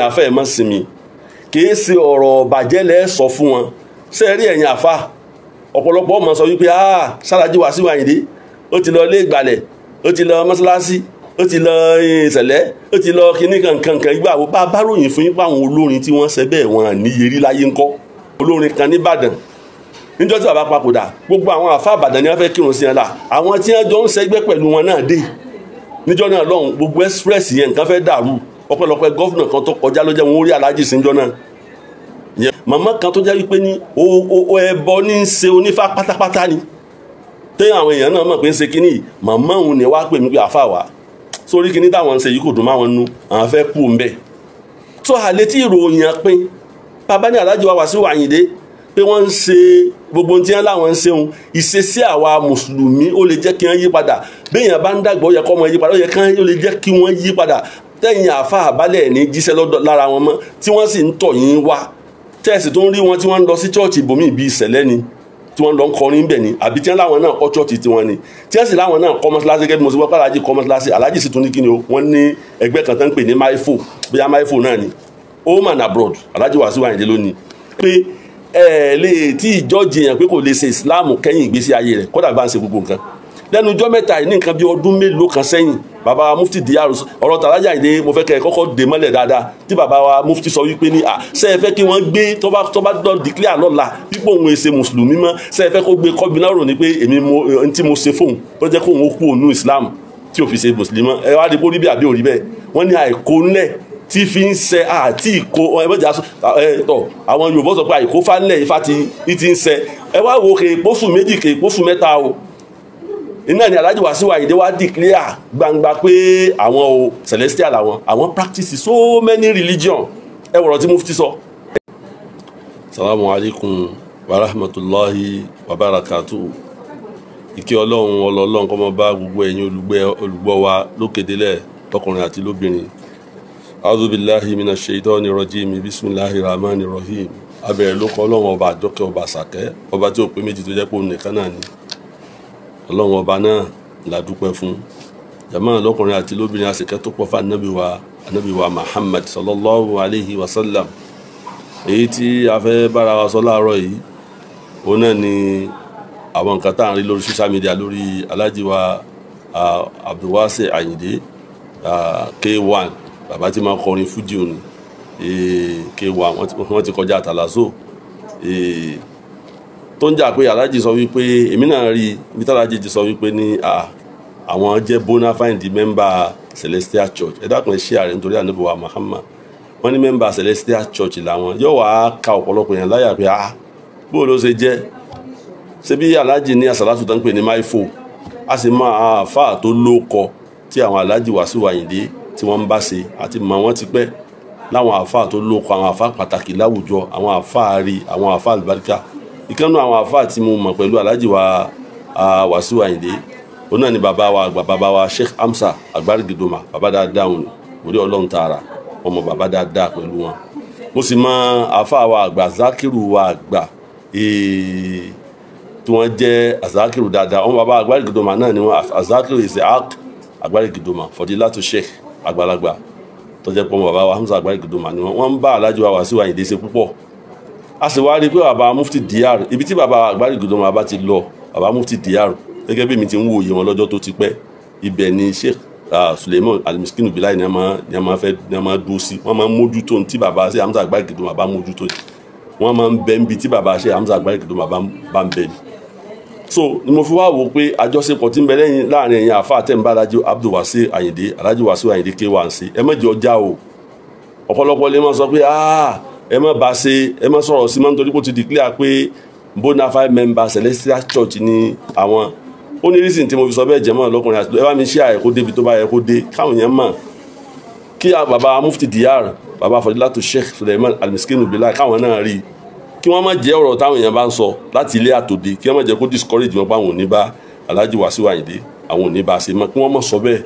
Kẹ́yìn àfa ẹ̀ má sinmi, kìí ṣe ọ̀rọ̀ bàjẹ́ lẹ́ sọ fún wọn. Ṣé ẹ rí ẹ̀yin àfa, ọ̀pọ̀lọpọ̀ ọmọ sọ wípé Alhaji Wasiu Ayinde ó ti lọ ilé ìgbàlẹ̀, ó ti lọ mọ́ṣáláṣí, ó ti lọ ìṣẹ̀lẹ̀, ó ti lọ kinní kankankan. Ìgbà wo bá bá ròyìn fún yín pé àwọn olórin tí wọ́n ṣe bẹ́ẹ̀ wọn níye rí láyé ńkọ́? Olórin kan nìbàdàn níjọ́ tí bàbá papòdà, gbogbo àwọn àfa àbàdàn ni wọ́n fẹ́ kírun sí wọn la, àwọn tí wọ́n jọ ń ṣẹgbẹ́ pẹ̀lú wọn náà dé níjọ́ náà lọ́hùn. Gbogbo express yẹn nǹkan fẹ́ dàrú. Ọpẹ́lọpẹ́ gọ́fìnà kan tó kọjá ló jẹ́ wọn ó rí aláàjì síjọ́ náà. Màmá kan tó jẹ́ wípé ní ẹbọ ní í ṣe onífá pátápátá ni, tẹ́yìn àwọn èèyàn náà mọ̀ pé ń ṣe kínní. Màmá òun ni wàá pè mí pé àfa wa sórí kínní táwọn ń ṣe yìí kò dùn máwọn nú, àwọn fẹ́ kú ń bẹ̀. Tó àlẹ́ tí ìròyìn pín bàbá ní Alhaji wa Wasiu Ayinde pé wọ́n ń ṣe gbogbo tí wọ́n láwọn ń ṣeun, ìṣesí àwa mùsùlùmí ó lè jẹ́ kí wọ́n yí padà. Béèyàn bá ń dàgbà ó yẹ kọ́ ọmọ yí padà, ó yẹ kí ó lè jẹ́ kí wọ́n yí padà. Tẹ́yìn àfa àbálẹ̀ ní jíṣẹ́ lọ́dọ̀ lára wọn mọ́, tí wọ́n sì ń tọ̀ yín wá, tẹ́ẹ̀sì tó ń rí wọn tí wọ́n ń lọ sí chọ́ọ̀chì ibòmíì bíi ìṣẹ̀lẹ̀ ni tí wọ́n lọ ń kọrin bẹ̀ ni, àbí tí wọ́n láwọn náà kọ́ chọ́ọ̀chì tiwọn ni, tí wọ́n sì láwọn náà kọ́ mọ́ṣáláṣí. Gẹ́gẹ́ bí mo ṣe wọ́n pé Alhaji kọ́ mọ́ṣáláṣí, Alhaji sì tún ní kíni o, wọ́n ní ẹgbẹ́ kan tó ń pè ní maifo, bóyá maifo náà ni, home and abroad. Alhaji Wasiu Ayinde lónìí pé ẹ lè tí ìjọ́jì yẹn pé kò lè ṣe ìsìláàmù kẹ́yìn ìgbésí ayé rẹ̀, kódà bá ń ṣe gbogbo nǹkan. Lẹ́nu ọjọ́ mẹ́ta yìí, ní nǹkan bí ọdún mélòó kan sẹ́yìn, bàbá wa mufti Diyaru, ọ̀rọ̀ tàlájà Àyìndé mo fẹ́ kẹ́ ẹ kọ́kọ́ dè mọ́lẹ̀ dáadáa, tí bàbá wa mufti sọ wípé ní à ṣe é fẹ́ kí wọ́n gbé tó bá dán declare lọ́la wípé òun èsè mùsùlùmí mọ́, ṣe é fẹ́ kó gbé kọ́bínárò ní pé èmi mo n tí mo ṣe fóun tó jẹ́ kóun ó kú òun Islam tí ò fi ṣe mùsùlùmí mọ́. Ẹ wá di kó rí bí àbí ò rí bẹ́ẹ̀, wọ́n ní àìkó ńlẹ̀ tí fi ń ṣe àti ìkó ẹ tọ àwọn Yorùbá sọ pé àìkó fánlẹ̀ ifá ti ń ṣe. Ẹ wá wo kèèpósù méjì kèèpósù mẹ́ta o, iná ni Alhaji Wasiu Ayinde wá declare gbangba pé àwọn o celestial, àwọn practice so many religion. Ẹ wọ̀rọ̀ tí mufti sọ. Salamu alaykum wa rahmatulahi wa barakatuhu. Ìkẹ́ Ọlọ́run ọlọ́run kó máa bá gbogbo ẹ̀yin olùgbọ́ wa lókèdélẹ̀, tọkùnrin àti lóbìnrin. A'udhu billahi minash shaitani rajim, bismillahi rahmani rahim. Abẹ̀rẹ̀ ló kọ́ Ọlọ́run ọba àjọkẹ́ ọba àsàkẹ́, ọba tí ó pé méjì tó jẹ́ pé òun nìkan náà ni. Ọlọ́run ọba náà la dúpẹ́ fún. Jàmáà lọ́kùnrin àti lóbìnrin, àsìkẹ́ tó pọ̀ fún Ànábì wa Muhammad sallallahu alayhi wa sallam. Èyí tí a fẹ́ bára wa sọ láàárọ̀ yìí, òun náà ni àwọn nǹkan tá à ń rí lórí social media lórí Alhaji wa Abdulwasi Ayinde K1, bàbá tí máa kọrin fújì òní K1, wọ́n ti kọjá àtàlásò tó ń jà pé Alhaji sọ wípé èmi náà rí ibi tí Alhaji ti sọ wípé ní àwọn jẹ́ bona fide member Celestial Church. Ẹ dákun, ẹ ṣí ààrẹ nítorí Ànábì wa Muhammad. Wọ́n ní member Celestial Church làwọn. Yóò wá ka ọ̀pọ̀lọpọ̀ yẹn láyà pé bó ló ṣe jẹ́, ṣé bí Alhaji ní àsàlátù tó ń pè ní maifo, a sì máa àáfàá tó lóko tí àwọn Alhaji Wasiu Ayinde tí wọ́n ń bá ṣe àti mọ̀ wọ́n ti pẹ́ láwọn àáfàá tó lóko, àwọn àáfàá pàtàkì láwùjọ, àwọn àáfàá rí, àwọn àáfàá àlùbáríkà. Ìkànnù àwọn àáfàá tí mo mọ̀ pẹ̀lú Alhaji wa Wasiu Ayinde, òun náà ni bàbá wa àgbà, bàbá wa Sheikh Hamza Agbarigidoma, bàbá dáadáa òun orí Ọlọ́run tààrà, ọmọ bàbá dáadáa pẹ̀lú wọn. Mo sì mọ̀ àáfàá wa àgbà Zakiru wa àgbà tí wọ́n jẹ́ Azakiru dáadáa, ọmọ bàbá Agbarigidoma náà ni wọ́n, Azakiru Isiaq Agbarigidoma Fọdílátù Sheikh àgbàlagbà tó jẹ́ pé ọmọ bàbá wa Hamza Agbarigidoma ni wọ́n. Wọ́n ń bá Alhaji wa Wasiu Ayinde ṣe púpọ̀. A sì wá rí i pé bàbá mufti Diyar, ibi tí bàbá Agbarigidoma bá ti lọ, bàbá mufti Diyar gẹ́gẹ́ bí mi ti ń wòye wọn lọ́jọ́ tó ti pẹ́, ibẹ̀ ni Sheikh Suleiman Alimiskinu Bilai ni a máa fẹ́ ni a máa dúró sí. Wọ́n máa ń mójútó ní tí bàbá ṣe Hamza Agbarigidoma bá mójútó, wọ́n máa ń bẹ níbi tí bàbá ṣe Hamza Agbarigidoma bá ń bẹ ni. So ni mo fi wá wò pé àjọṣepọ̀ tí ń bẹ lẹ́yìn láàrin ẹ̀yin àfa àtẹ̀ǹbá Alhaji Abdulwasi Ayinde, Alhaji Wasiu Ayinde K1 sí, ẹ má jẹ́ ọjà o. Ọ̀pọ̀lọpọ̀ lè máa sọ pé ẹ má bá ṣe, ẹ má sọ̀rọ̀ sí máa ń torí kó ti declare pé bona fide member Celestial Church ni àwọn. Ó ní reason tí mo fi sọ bẹ́ẹ̀ jẹ́ mọ́ lọ́kùnrin àti ẹ bá mi ṣe àyẹ̀kó débi tó bá yẹ kó dé káwọn yẹn mọ̀ kí bàbá mufti Diyar, bàbá Fọdílátù Sheikh Suleiman Alimiskinu Bilai káwọn náà rí, kí wọ́n má jẹ́ ọ̀rọ̀ táwọn èèyàn bá ń sọ láti ilé àtòde, kí wọ́n má jẹ́ kó discourage wọn pa àwọn ò ní bá Alhaji Wasiu Ayinde, àwọn ò ní bá ṣe mọ́, kí wọ́n má sọ bẹ́ẹ̀.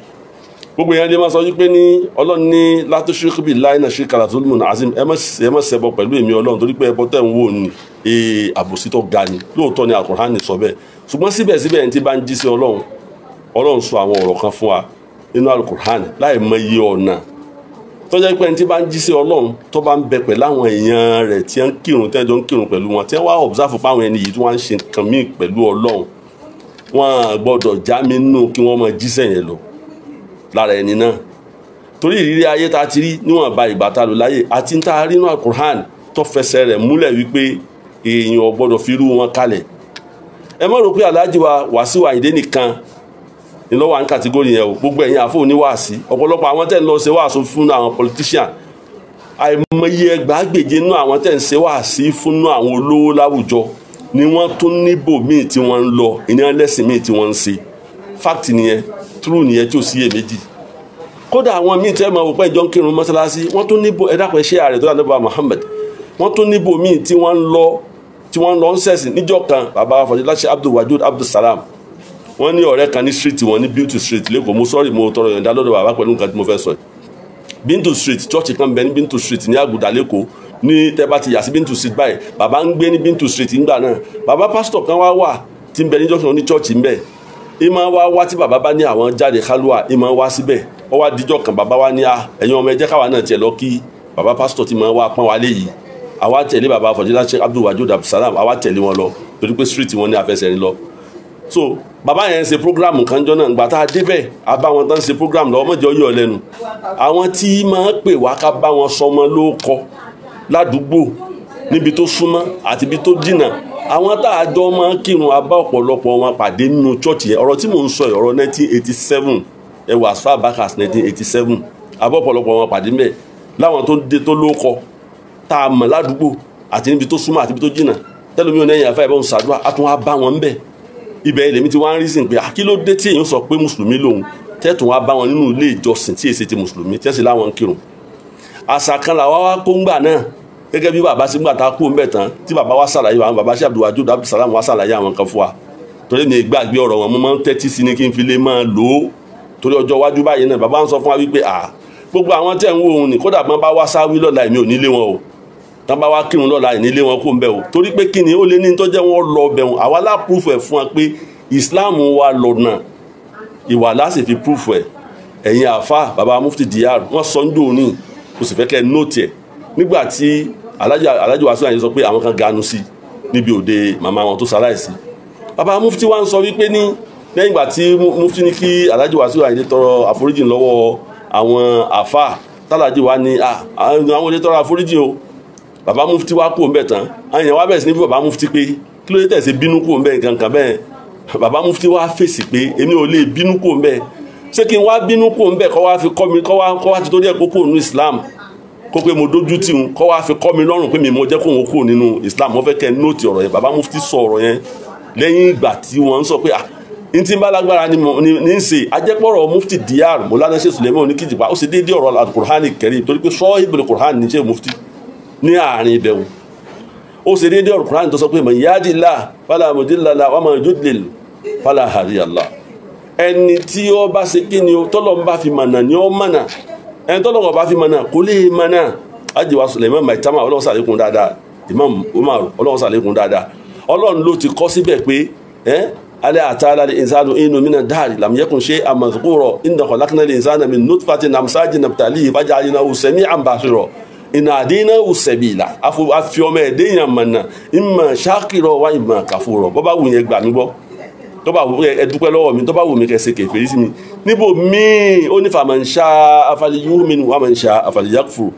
Gbogbo èèyàn lè má sọ wípé ní Ọlọ́run ní látúnṣe bí láìnà ṣe kàlà tó lùmọ̀nà azim, ẹ má ṣẹbọ pẹ̀lú èmi Ọlọ́run torí pé ẹbọ tẹ̀ ń wò ní àbòsí tó ga ni. Lóòótọ́ ni Al-Qur'ani sọ bẹ́ẹ̀, ṣùgbọ́n síbẹ̀síbẹ̀ ẹni tí bá ń jí sí Ọlọ́run, Ọlọ́run sọ àwọn ọ̀rọ̀ kan fún wa nínú Al-Qur'ani láì mọ iye ọ̀nà. Tó jẹ́ pé ẹni tí bá ń jí sí Ọlọ́run tó bá ń bẹ pẹ̀lú àwọn èèyàn rẹ̀ tí wọ́n ń kírun, tí wọ́n jọ ń kírun pẹ̀lú wọn, tí wọ́n wá observe fáwọn ẹni yìí tí wọ́n ń ṣe nǹkan míì pẹ̀lú Ọlọ́run, wọ́n gbọ́dọ̀ já mi nù kí wọ́n máa jíṣẹ́ yẹn lọ lára ẹni náà. Torí ìrírí ayé ta ti rí níwọ̀nba ìgbà ta lò láyé àti ń ta rí nínú Al-Qur'an tó fẹsẹ̀ rẹ̀ múlẹ̀ wípé èèyàn ò gbọ́dọ̀ fi irú wọn kalẹ̀. Ẹ má rò pé Alhaji wa Wasiu Ayinde nìkan ni lọ́wọ́ à ń kàtígórì yẹn o. Gbogbo ẹ̀yin àfọ oníwàásí, ọ̀pọ̀lọpọ̀ àwọn tẹ́ ń lọ ṣe wàásù fún àwọn politician, àìmọye ẹgbàágbèje nínú àwọn tẹ́ ń ṣe wàásí fún àwọn olówó láwùjọ ni wọ́n tún níbò míì tí wọ́n ń lọ, ìní lẹ́sìn míì tí wọ́n ń ṣe. Fact nìyẹn, true nìyẹn tí ò sí iyèméjì. Kódà àwọn míì tẹ́ mọ̀ wò pé ìjọ ń kírun mọ́sálásí, wọ́n tún níbò, ẹ dákun ẹ ṣe ààrẹ tó dà níbo Muhammad, wọ́n tún níbò míì tí wọ́n ń lọ, tí wọ́n ń lọ ń ṣẹ̀sìn. Níjọ́ kan bàbá Fọdíláṣẹ Abdul Wajud Abdul Salam, wọ́n ní ọ̀rẹ́ kan ní street wọn ní Bintu Street lẹ́kọ̀ọ́. Mo sọ́ọ̀rì, mo tọrọ yọ̀ǹda lọ́dọ̀ bàbá pẹ̀lú nǹkan tí mo fẹ́ sọ yìí. Bintu Street, church kan bẹ ní Bintu Street ní Àgùdà lẹ́kọ̀ọ́. Ní tẹ́ bá ti yà sí Bintu Street báyìí, bàbá ń gbé ní Bintu Street ńgbà náà. Bàbá pásítọ̀ kan wá wà tí ń bẹ ní junction ní church ń bẹ. Ìmọ̀ wá wá tí bàbá bá ní àwọn jáde kálúà, ìmọ̀ wá síbẹ̀. Ó wá díjọ́ kan bàbá wá ní a ẹ̀yin ọmọ ẹ jẹ́ káwa náà tiẹ̀ lọ kí bàbá pásítọ̀ tí máa wá pọ́n wa léyìí. Àwa tẹ̀lé bàbá Fọdíláṣẹ Abdul Wajud Abdulsalam, àwa tẹ̀lé wọn lọ torí pé street wọn ní afẹsẹ̀rin lọ. So bàbá yẹn ń ṣe program kan jọ náà. Gbà tá a débẹ̀, a bá wọn tán ṣe program lọ́wọ́, mọ̀jọ́ yọ̀ lẹ́nu. Àwọn tí máa ń pè wá ká bá wọn sọmọ ló kọ ládùúgbò níbi tó súnmọ́ àti ibi tó jìnnà, àwọn tá a jọ máa ń kírun, a bá ọ̀pọ̀lọpọ̀ wọn pàdé nínú church yẹn. Ọ̀rọ̀ tí mò ń sọ yìí, ọ̀rọ̀ 1987, ẹ wà as far back as 1987, a bá ọ̀pọ̀lọpọ̀ wọn pàdé ńbẹ̀ láwọn tó dé tó ló kọ tá a mọ̀ ládùúgbò àti níbi tó súnmọ́ àti ibi tó jìnnà. Tẹ́lómi ò ní ẹ̀yìn àfẹ́ ìbọn ṣàdúrà, a tún wá bá wọn ńbẹ̀. Ibẹ̀ lèmi ti wá ń rí sìn pé kí ló dé tí èèyàn sọ pé mùsùlùmí lòun tẹ́tùn wá bá wọn nínú ilé ìjọsìn tí èsì ti mùsùlùmí tẹ́sí láwọn ń kírun. Àṣà kan làwa wá kó ń gbà náà gẹ́gẹ́ bí bàbá sí gbà tá a kú ń bẹ̀ tán tí bàbá wa ṣàlàyé, àwọn bàbá sí Abdul Wajud Abdulsalam wa ṣàlàyé àwọn kan fún wa. Torí mi gbàgbé ọ̀rọ̀ wọn, mo máa ń tẹ́tí sí ni kí n fi lè máa lò ó torí ọjọ́ iwájú báyìí náà. Bàbá ń sọ fún wa wípé gbogbo àwọn tẹ̀ ń wo òun ni, kódà bọ́n bá wá sáwí lọ́la èmi ò ní lé wọn o, tán bá wá kírun lọ́la ìnílé wọn kó ń bẹ̀ o. Torí pé kí ni ó lé ní tó jẹ́ wọn lọ bẹ̀ wọn, àwa lá proof ẹ̀ fún wa pé Islam wa lọ́nà ìwà láti fi proof ẹ̀. Ẹ̀yin àfa bàbá Mufti DR wọ́n sọ ń dòun ní, mo sì fẹ́ kẹ́ nóòtì ẹ̀. Nígbà tí Alhaji Wasiu Ayinde sọ pé àwọn kan ganu sí níbi òde màmá wọn tó ṣaláìsí, bàbá Mufti wa ń sọ wípé ní lẹ́yìn ìgbà tí Mufti ní kí Alhaji Wasiu Ayinde tọrọ àforíjì lọ́wọ́ àwọn àfa, tálàjì wa ní àwọn olè tọrọ àforíjì o. Bàbá Mufti wa kú òǹbẹ̀ tán, àwọn èèyàn wa bẹ̀rẹ̀ sí ní bí bàbá Mufti pé kí ló dé tẹ̀sí bínú kú òǹbẹ̀ nǹkan bẹ́ẹ̀. Bàbá Mufti wa fèsì pé èmi ò lè bínú kú òǹbẹ̀, ṣé kí n wá bínú kú òǹbẹ̀ kọ́ wá fi kọ́ mi, kọ́ wá ti torí ẹ̀ kó kúrò nínú Islam, kó pé mo dójú tì ń, kọ́ wá fi kọ́ mi lọ́rùn pé mi mo jẹ́ kóun kúrò nínú Islam. Mo fẹ́ kẹ́ nóòtì ọ̀rọ̀ yẹn. Bàbá Mufti sọ ọ̀rọ̀ yẹn lẹ́yìn ìgbà tí wọ́n ń sọ pé n tí ń bá lágbára ni ní ń ṣe. Ajẹ́pọ̀rọ̀ Mufti DR Mọ́lánà Sheikh Suleiman Oníkìjìpá ó ṣe déédéé ọ̀rọ̀ Al-Qur'ani Karim, torí pé sọ́ọ́hìbìlì Qur'an ní ṣe Mufti ní àárín ibẹ̀ wọn. Ó ṣe déédéé ọ̀rọ̀ Qur'an tó sọ pé man yahdillah fala mudilla lahu wa man yudlil fala hadiya lahu. Ẹni tí ó bá ṣe kí ni o, tọ́lọ́ ń bá fi mọ̀nà ni ó mọ̀nà, ẹni tọ́lọ́ ń bá fi mọ̀nà kò lè mọ̀nà. Alhaji Suleiman Maitama Ọlọ́run ṣàlékún dáadáa, Imam Umar Ọlọ́run ṣàlékún dáadáa. Ọlọ́run ló ti kọ́ síbẹ̀ pé alẹ́ àtàlà ìsánú inú mìíràn dáàrí làmúyẹ́kùn ṣe àmọ̀sùkúrọ̀ inna khalaqna al-insana min nutfatin amsajin nabtalihi faja'alnahu sami'an basira inna hadaynahu sabila. Àfi ọmọ ẹ̀dẹ́ yàn mọ̀nà imma shakira wa imma kafura. Bọ́ bá wù yẹn gbà mí gbọ́, tó bá wù ẹ dúpẹ́ lọ́wọ́ mi, tó bá wù mí kẹ́ ṣe kèfèrí sí mi. Níbo míì ó ní faman sha'a falyu'min wa man sha'a falyakfur.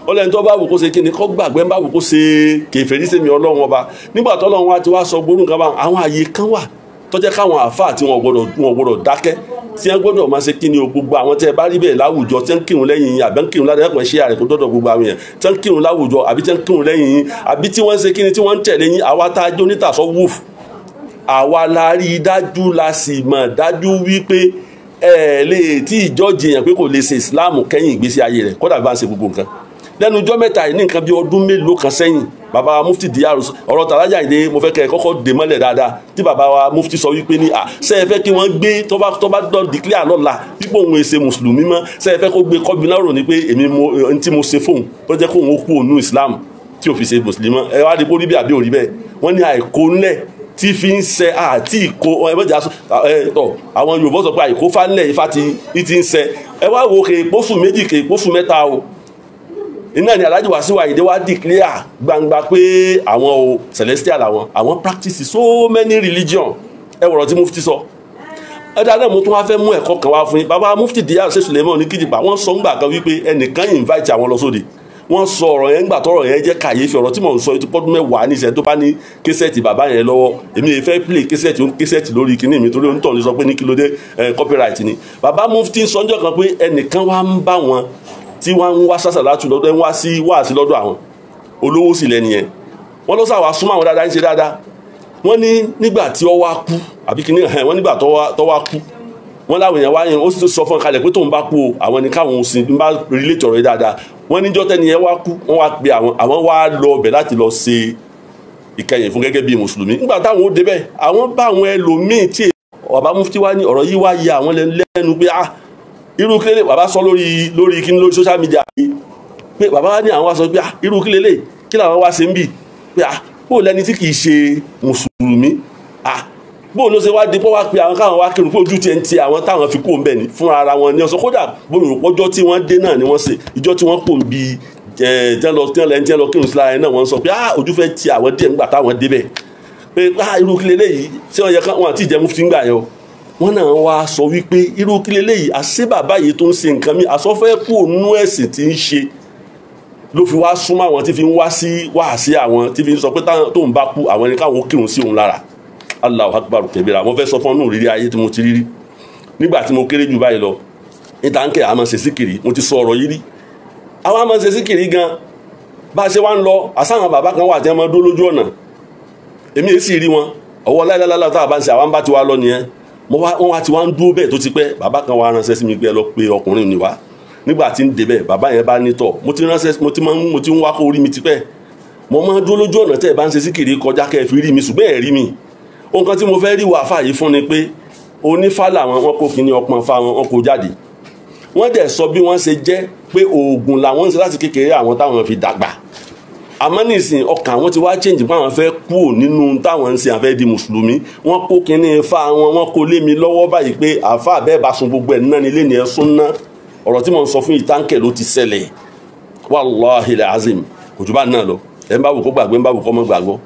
Ó lẹ́ni tó bá wù kó ṣe kí ni kó gbàgbé, ń bá wù kó ṣe kèfèrí sí mi Ọlọ́run ọba. Nígbà tó Ọlọ́run wa ti wá sọ gbórùn kan bá àwọn àyè kan wà tó jẹ́ káwọn àáfàá tí wọ́n gbọ́dọ̀ dákẹ́, tí wọ́n gbọ́dọ̀ máa ṣe kí ni o. Gbogbo àwọn tẹ́ ẹ bá rí bẹ́ẹ̀ láwùjọ tí wọ́n ń kírun lẹ́yìn yín àbí ń kírun ládàá ẹ̀kọ́ ṣé àrẹ kó dọ́dọ̀ gbogbo àwọn èèyàn tí wọ́n ń kírun láwùjọ àbí tí wọ́n ń kírun lẹ́yìn yín àbí tí wọ́n ń ṣe kí ni tí wọ́n ń tẹ̀lé yín, àwa tá a jẹ́ onítàsọ́ wúf, àwa la rí i dájú, la sì mọ̀ dájú wípé ẹ lè tí ìjọ́jì yẹn pé kò lè ṣe Ìsìláàmù kẹ́yìn ìgbésí ayé rẹ̀, kódà bá ń ṣe gbogbo nǹkan. Lẹ́nu ọjọ́ mẹ́ta yìí ní nǹkan bí ọdún mélòó kan sẹ́yìn, bàbá wa Mufti DR ọ̀rọ̀ Tàlájà Àyìndé mo fẹ́ kẹ́ ẹ kọ́kọ́ dè mọ́lẹ̀ dáadáa, tí bàbá wa Mufti sọ wípé ní ṣé ẹ fẹ́ kí wọ́n gbé tó bá dán declare lọ́la wípé òun èsè mùsùlùmí mọ́, ṣé ẹ fẹ́ kó gbé kọ́bínárò ní pé èmi mo n tí mo ṣe fóun tó jẹ́ kóun ó kú òun Islam tí ò fi ṣe mùsùlùmí mọ́. Ẹ wá rí kó rí bí àbí ò rí bẹ́ẹ̀, wọ́n ní àìkó ńlẹ̀ tí fi ń ṣe àti ìkó ẹ mọ̀jà ẹ tọ̀. Àwọn Yorùbá sọ pé àìkó fánlẹ̀ ifá ti ń ṣe. Ẹ wá wo kè pósù méjì, kè pósù mẹ́ta o. Iná ni Alhaji Wasiu Ayinde wá declare gbangba pé àwọn o celestial àwọn, àwọn practice so many religion. Ẹ wọ̀rọ̀ tí mufti sọ. Ẹ̀dá náà mo tún wá fẹ́ mú ẹ̀kọ́ kan wá fún yín. Bàbá mufti Diyar Sheikh Suleiman ní Kíjìpá, wọ́n sọ ńgbà kan wípé ẹnìkan invite àwọn lọ sóde. Wọ́n sọ ọ̀rọ̀ yẹn ńgbà tọ́rọ̀ yẹn jẹ́ kàyéfì. Ọ̀rọ̀ tí mò ń sọ ètò pọ́dún 10 ní ìṣẹ́ tó bá ní késẹ́ẹ̀tì bàbá yẹn lọ́wọ́. Èmi yẹn fẹ́ play késẹ́ẹ̀tì ó késẹ́ẹ̀tì lórí kinní mi torí onítọ̀hún sọ pé ní kí ló dé copyright ni. Bàbá mufti sọ ńjọ́ kan pé ẹnìkan wá ń bá wọn tí wọ́n ń wá sásàlátù lọ́dọ̀, ń wá sí wáàsí lọ́dọ̀ àwọn olówó sì lẹ́ni yẹn. Wọ́n lọ sàwà súnmọ́ àwọn dáadáa ń ṣe dáadáa. Wọ́n ní nígbà tí ó wá kú àbí kinní ẹ̀, wọ́n nígbà tó wá kú, wọ́n láwọn èèyàn wá yẹn ó sì sọ fún kalẹ̀ pé tóun bá kú o, àwọn ní káwọn sì ń bá relate ọ̀rọ̀ yìí dáadáa. Wọ́n níjọ́ tẹ́ni yẹn wá kú, wọ́n wá pe àwọn, àwọn wá lọ ọbẹ̀ láti lọ ṣe ìkẹyìn fún gẹ́gẹ́ bí mùsùlùmí. Nígbà táwọn ó débẹ̀, àwọn bá àwọn ẹlòmíì tí bàbá mufti wá ní ọ̀rọ̀ yìí wá yẹ àwọn lẹ́nu pé ah irú kílélẹ̀ bàbá sọ lórí lórí kíní lórí social media pé bàbá wá ní àwọn wá sọ pé ah irú kílélẹ̀ kí làwọn wá ṣe ń bì pé ah bó lẹni tí kìí ṣe mùsùlùmí, ah bó ló ṣe wá di pọ́ wá pé àwọn káwọn wá kírun pé ojú tiẹ̀ ń ti àwọn táwọn fi kó ń bẹ̀ ní fúnra ara wọn ní ọ̀sán. Kódà bóyá ọjọ́ tí wọ́n dé náà ni wọ́n ṣe ìjọ tí wọ́n pò ń bi tẹ́ lọ kírun sílára náà wọ́n sọ pé ah ojú fẹ́ ti àwọn díẹ̀ nígbà táwọn débẹ̀ pé ah irú kílélẹ̀ yìí ṣé wọ́n yẹ ká wọn àti ìjẹ́ mufti ń gbà yẹn o. Wọ́n náà wá sọ wípé irú kílélẹ̀ yìí àṣé bàbá yìí tó ń ṣe nǹkan mi àsọfẹ́ kú ònú ẹ̀sìn tí ń ṣe ló fi wá súnmọ́ àwọn tí fi ń wá sí wáàsí àwọn tí fi ń sọ pé tóun bá kú àwọn ẹni káwọn kírun sí òun lára. Allahu Akbar kẹbíra. Mo fẹ́ sọ fún ọ́nù rírí ayé tí mo ti rírí nígbà tí mo kéré jù báyìí lọ níta ń kẹ́ àmọ́ ṣe síkìrì. Mo ti sọ ọ̀rọ̀ yìí rí, àwọn àmọ́ ṣe síkìrì gan bá a ṣe wá ń lọ. Àsáwọn bàbá kan wà tí wọ́n máa dó lójú ọ̀nà, èmi èsì rí wọn ọwọ́ láìláìláìlá tá a bá ń ṣe àwọn bá ti wá lọ nìyẹn. Wọ́n wá ti wá ń dúró bẹ́ẹ̀ tó ti pẹ́. Bàbá kan wá ránṣẹ́ sí mi pé ẹ lọ pé ọkùnrin ni wá. Nígbà tí ń débẹ̀ bàbá yẹn bá nítọ̀ mo ti ránṣẹ́, mo ti ń wá kó rí mi tipẹ́. Mo máa dúró lójú ọ̀nà tẹ́ ẹ bá ń ṣe síkìrì kọjá kẹ́ ẹ fi rí mi, ṣùgbọ́n ẹ rí mi. Ohun kan tí mo fẹ́ rí wà fàyè fún ni pé onífá làwọn, wọn kó kíní ọpọ́n fa wọn, wọn kó jáde. Wọ́n dẹ̀ sọ bí wọ́n ṣe jẹ́ pé oògùn làwọn ń ṣe láti kékeré àwọn táwọn fi dàgbà. Àmọ́ nísìn ọkàn àwọn ti wá change pé àwọn fẹ́ kúrò nínú táwọn ń ṣe, àwọn fẹ́ di mùsùlùmí. Wọ́n kó kíní fa wọn, wọ́n kó lé mi lọ́wọ́ báyìí pé àáfàá bẹ́ẹ̀ bá sun gbogbo ẹ̀ náà nílé ni ẹ sún ná. Ọ̀rọ̀ tí mo ń sọ fún ìtànkẹ̀ ló ti ṣẹlẹ̀. Wàláhì azim kò jù bá náà lọ. Ẹ̀ ń bá wù kó gbàgbé, ń bá wù kó mọ́ gbàgbọ́.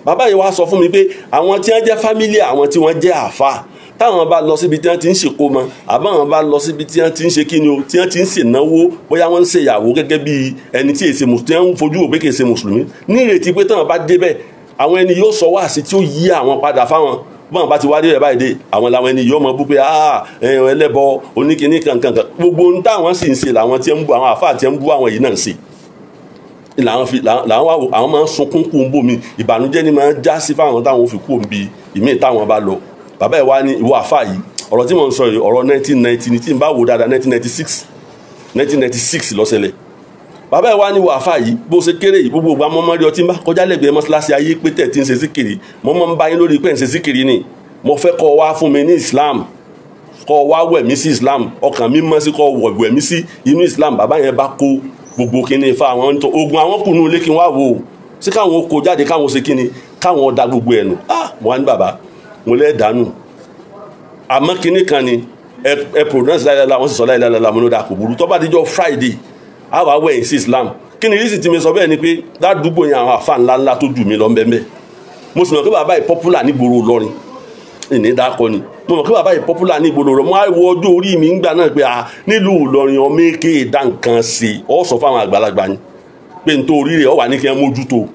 Bàbá yìí wá sọ fún mi pé àwọn tí wọ́n jẹ́ fámílì àwọn tí wọ́n jẹ́ àáfàá táwọn bá lọ síbi tí wọ́n ti ń ṣèkómọ, àbáwọn bá lọ síbi tí wọ́n ti ń ṣe kíni o, tí wọ́n ti ń ṣènáwó, bóyá wọ́n ń ṣèyàwó gẹ́gẹ́ bí ẹni tí èsè mùsùlùmí, tí wọ́n ń fojú wò pé kì í ṣe mùsùlùmí, ní ìrètí pé táwọn bá débẹ̀ àwọn ẹni yóò sọ wáàsí tí ó yí àwọn padà fáwọn. Báwọn bá ti wá débẹ̀ báyìí dé, àwọn làwọn ẹni yóò mọ bú pé ah ẹlẹ́bọ oníkíní kankan gbogbo ohun táwọn sì ń ṣe làwọn tí ń bú àwọn àáfàá tí ń bú àwọn yìí náà ń ṣe. Làwọn fi làwọn àwọn máa ń sunkún kú ń bò mí, ìbànújẹ́ ni máa ń já sí fáwọn táwọn fi kú òǹbi ìmíì táwọn bá lọ. Bàbá ẹ̀ wá ní ìwọ àfáà yìí, ọ̀rọ̀ tí mò ń sọ yìí ọ̀rọ̀ 1990 ni, tí n bá wò dáadáa 1996 ló ṣẹlẹ̀. Bàbá ẹ̀ wá ní ìwọ àfáà yìí bó ṣe kéré yìí gbogbo ìgbà mọ́mọ́ rí ọtí ń bá kọjá lẹ́gbẹ̀ẹ́ mọ́ṣáláṣí ayé pé tẹ̀ tí ń ṣe síkìrì, mo máa ń bá yín lórí pé ń ṣe síkìrì ni. Mo fẹ́ kọ́ wá fún mi ní Islam, kọ́ wá wẹ̀ mí sí Islam, ọkàn mi mọ́ sí kọ́ wẹ̀ mí sí inú Islam. Bàbá yẹn bá kó gbogbo kíní fa àwọn tó ogun àwọn kùnú ilé kí n wá wò ó sí káwọn kó jáde káwọn ṣe kíni káwọn da gbogbo ẹnu. Ah mo wá ní bàbá mo lẹ́ dànù, àmọ́ kíní kan ni ẹ pronounce láìláìlá, wọ́n sì sọ láìláìlá, mo ló dà kò burú. Tó bá dijọ́ Friday a wà wẹ̀yìn sí Islam. Kí ni rísì tí mi sọ bẹ́ẹ̀ ni pé ládùúgbò yẹn àwọn àfa ńlá ńlá tó jù mí lọ ńbẹ́ńbẹ́. Mo sì mọ̀ pé bàbá yìí popular nígboro Ìlọrin, ìní dákọ ni mo mọ̀ pé bàbá yìí popular nígboro Ìlọrin. Mo á wo ọjọ́ orí mi ńgbà náà pé ah nílùú Ìlọrin ọmọ èké ìdá nǹkan sí ọ sọ fáwọn àgbàlagbà ni pé n tó orí rẹ̀ ọ wà ní kí wọ́n mójútó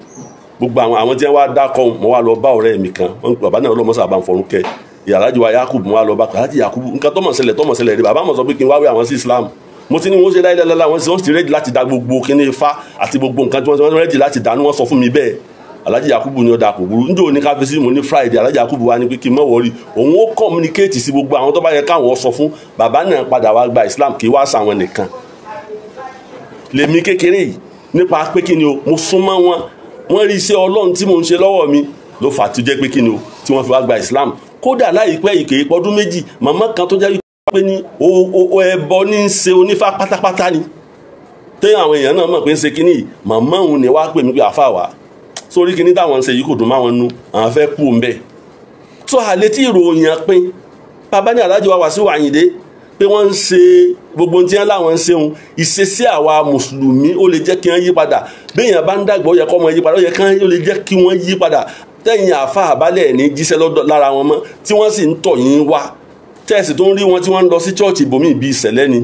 gbogbo àwọn tí wọ́n wá dákọ̀. Mo wá lọ bá ọ̀rẹ́ mi kan, wọ́n ń pè bàbá náà lọ́mọ sábà ń fọrún kẹ́ Alhaji wa Yakubu. Mo wá lọ bá Alhaji Yakubu, nǹkan tọ́mọ̀ ṣẹlẹ̀ rí. Bàbá mọ̀ sọ pé kí n wá wé àwọn sí Islam. Mo ti ní wọ́n ṣe láìláìláìlá, wọ́n ti ready láti da gbogbo kíní ifá àti gbogbo nǹkan tí wọ́n ready láti dànù. Wọ́n sọ fún mi bẹ́ẹ̀. Alhaji Yakubu ní ọ̀dà kò burú, njẹ́ òní ká fi sí. Mo ní Friday. Alhaji Yakubu wa ní pé kí n má worry, òun ó communicate sí gbogbo àwọn tó bá yẹ káwọn sọ fún. Bàbá náà padà wá gba Islam, kì í wá sàwọn nìkan. Lèmi kékeré yìí nípa pé kí ni o, mo súnmọ́ wọn, wọ́n rí iṣẹ́ Ọlọ́run tí mò ń ṣe lọ́wọ́ mi ló fà tó jẹ́ pé kí ni o tí wọ́n fi wá gba Islam. Kódà láìpẹ́ ìkéyìí pọ́dún méjì, màmá kan tó jẹ́ pé ní ẹbọ ní í ṣe onífá pátápátá ni tẹ́yìn àwọn èèyàn náà mọ̀ pé ń ṣe kínní yìí, màmá òun ni wàá pè mí pé àfà wá sórí kínní táwọn ń ṣe yìí kò dùn máwọn nú, àwọn fẹ́ kú ń bẹ̀. Tó àlẹ́ tí ìròyìn pín bàbá ní Alhaji wa Wasiu Ayinde pé wọ́n ń ṣe gbogbo tí wọ́n láwọn ń ṣeun, ìṣesí àwa mùsùlùmí ó lè jẹ́ kí wọ́n yí padà. Béèyàn bá ń dàgbà ó yẹ kọ́ ọmọ yí padà, ó yẹ kí ó lè jẹ́ kí wọ́n yí padà. Tẹ̀yìn àfa àbálẹ̀ ní jíṣẹ́ lọ́dọ̀ lára wọn mọ́, tí wọ́n sì ń tọ̀ yín wá, tẹ̀sí tó ń rí wọn tí wọ́n ń lọ sí chọ́ọ̀chì ibòmíì bíi ìṣẹ̀lẹ̀ ni,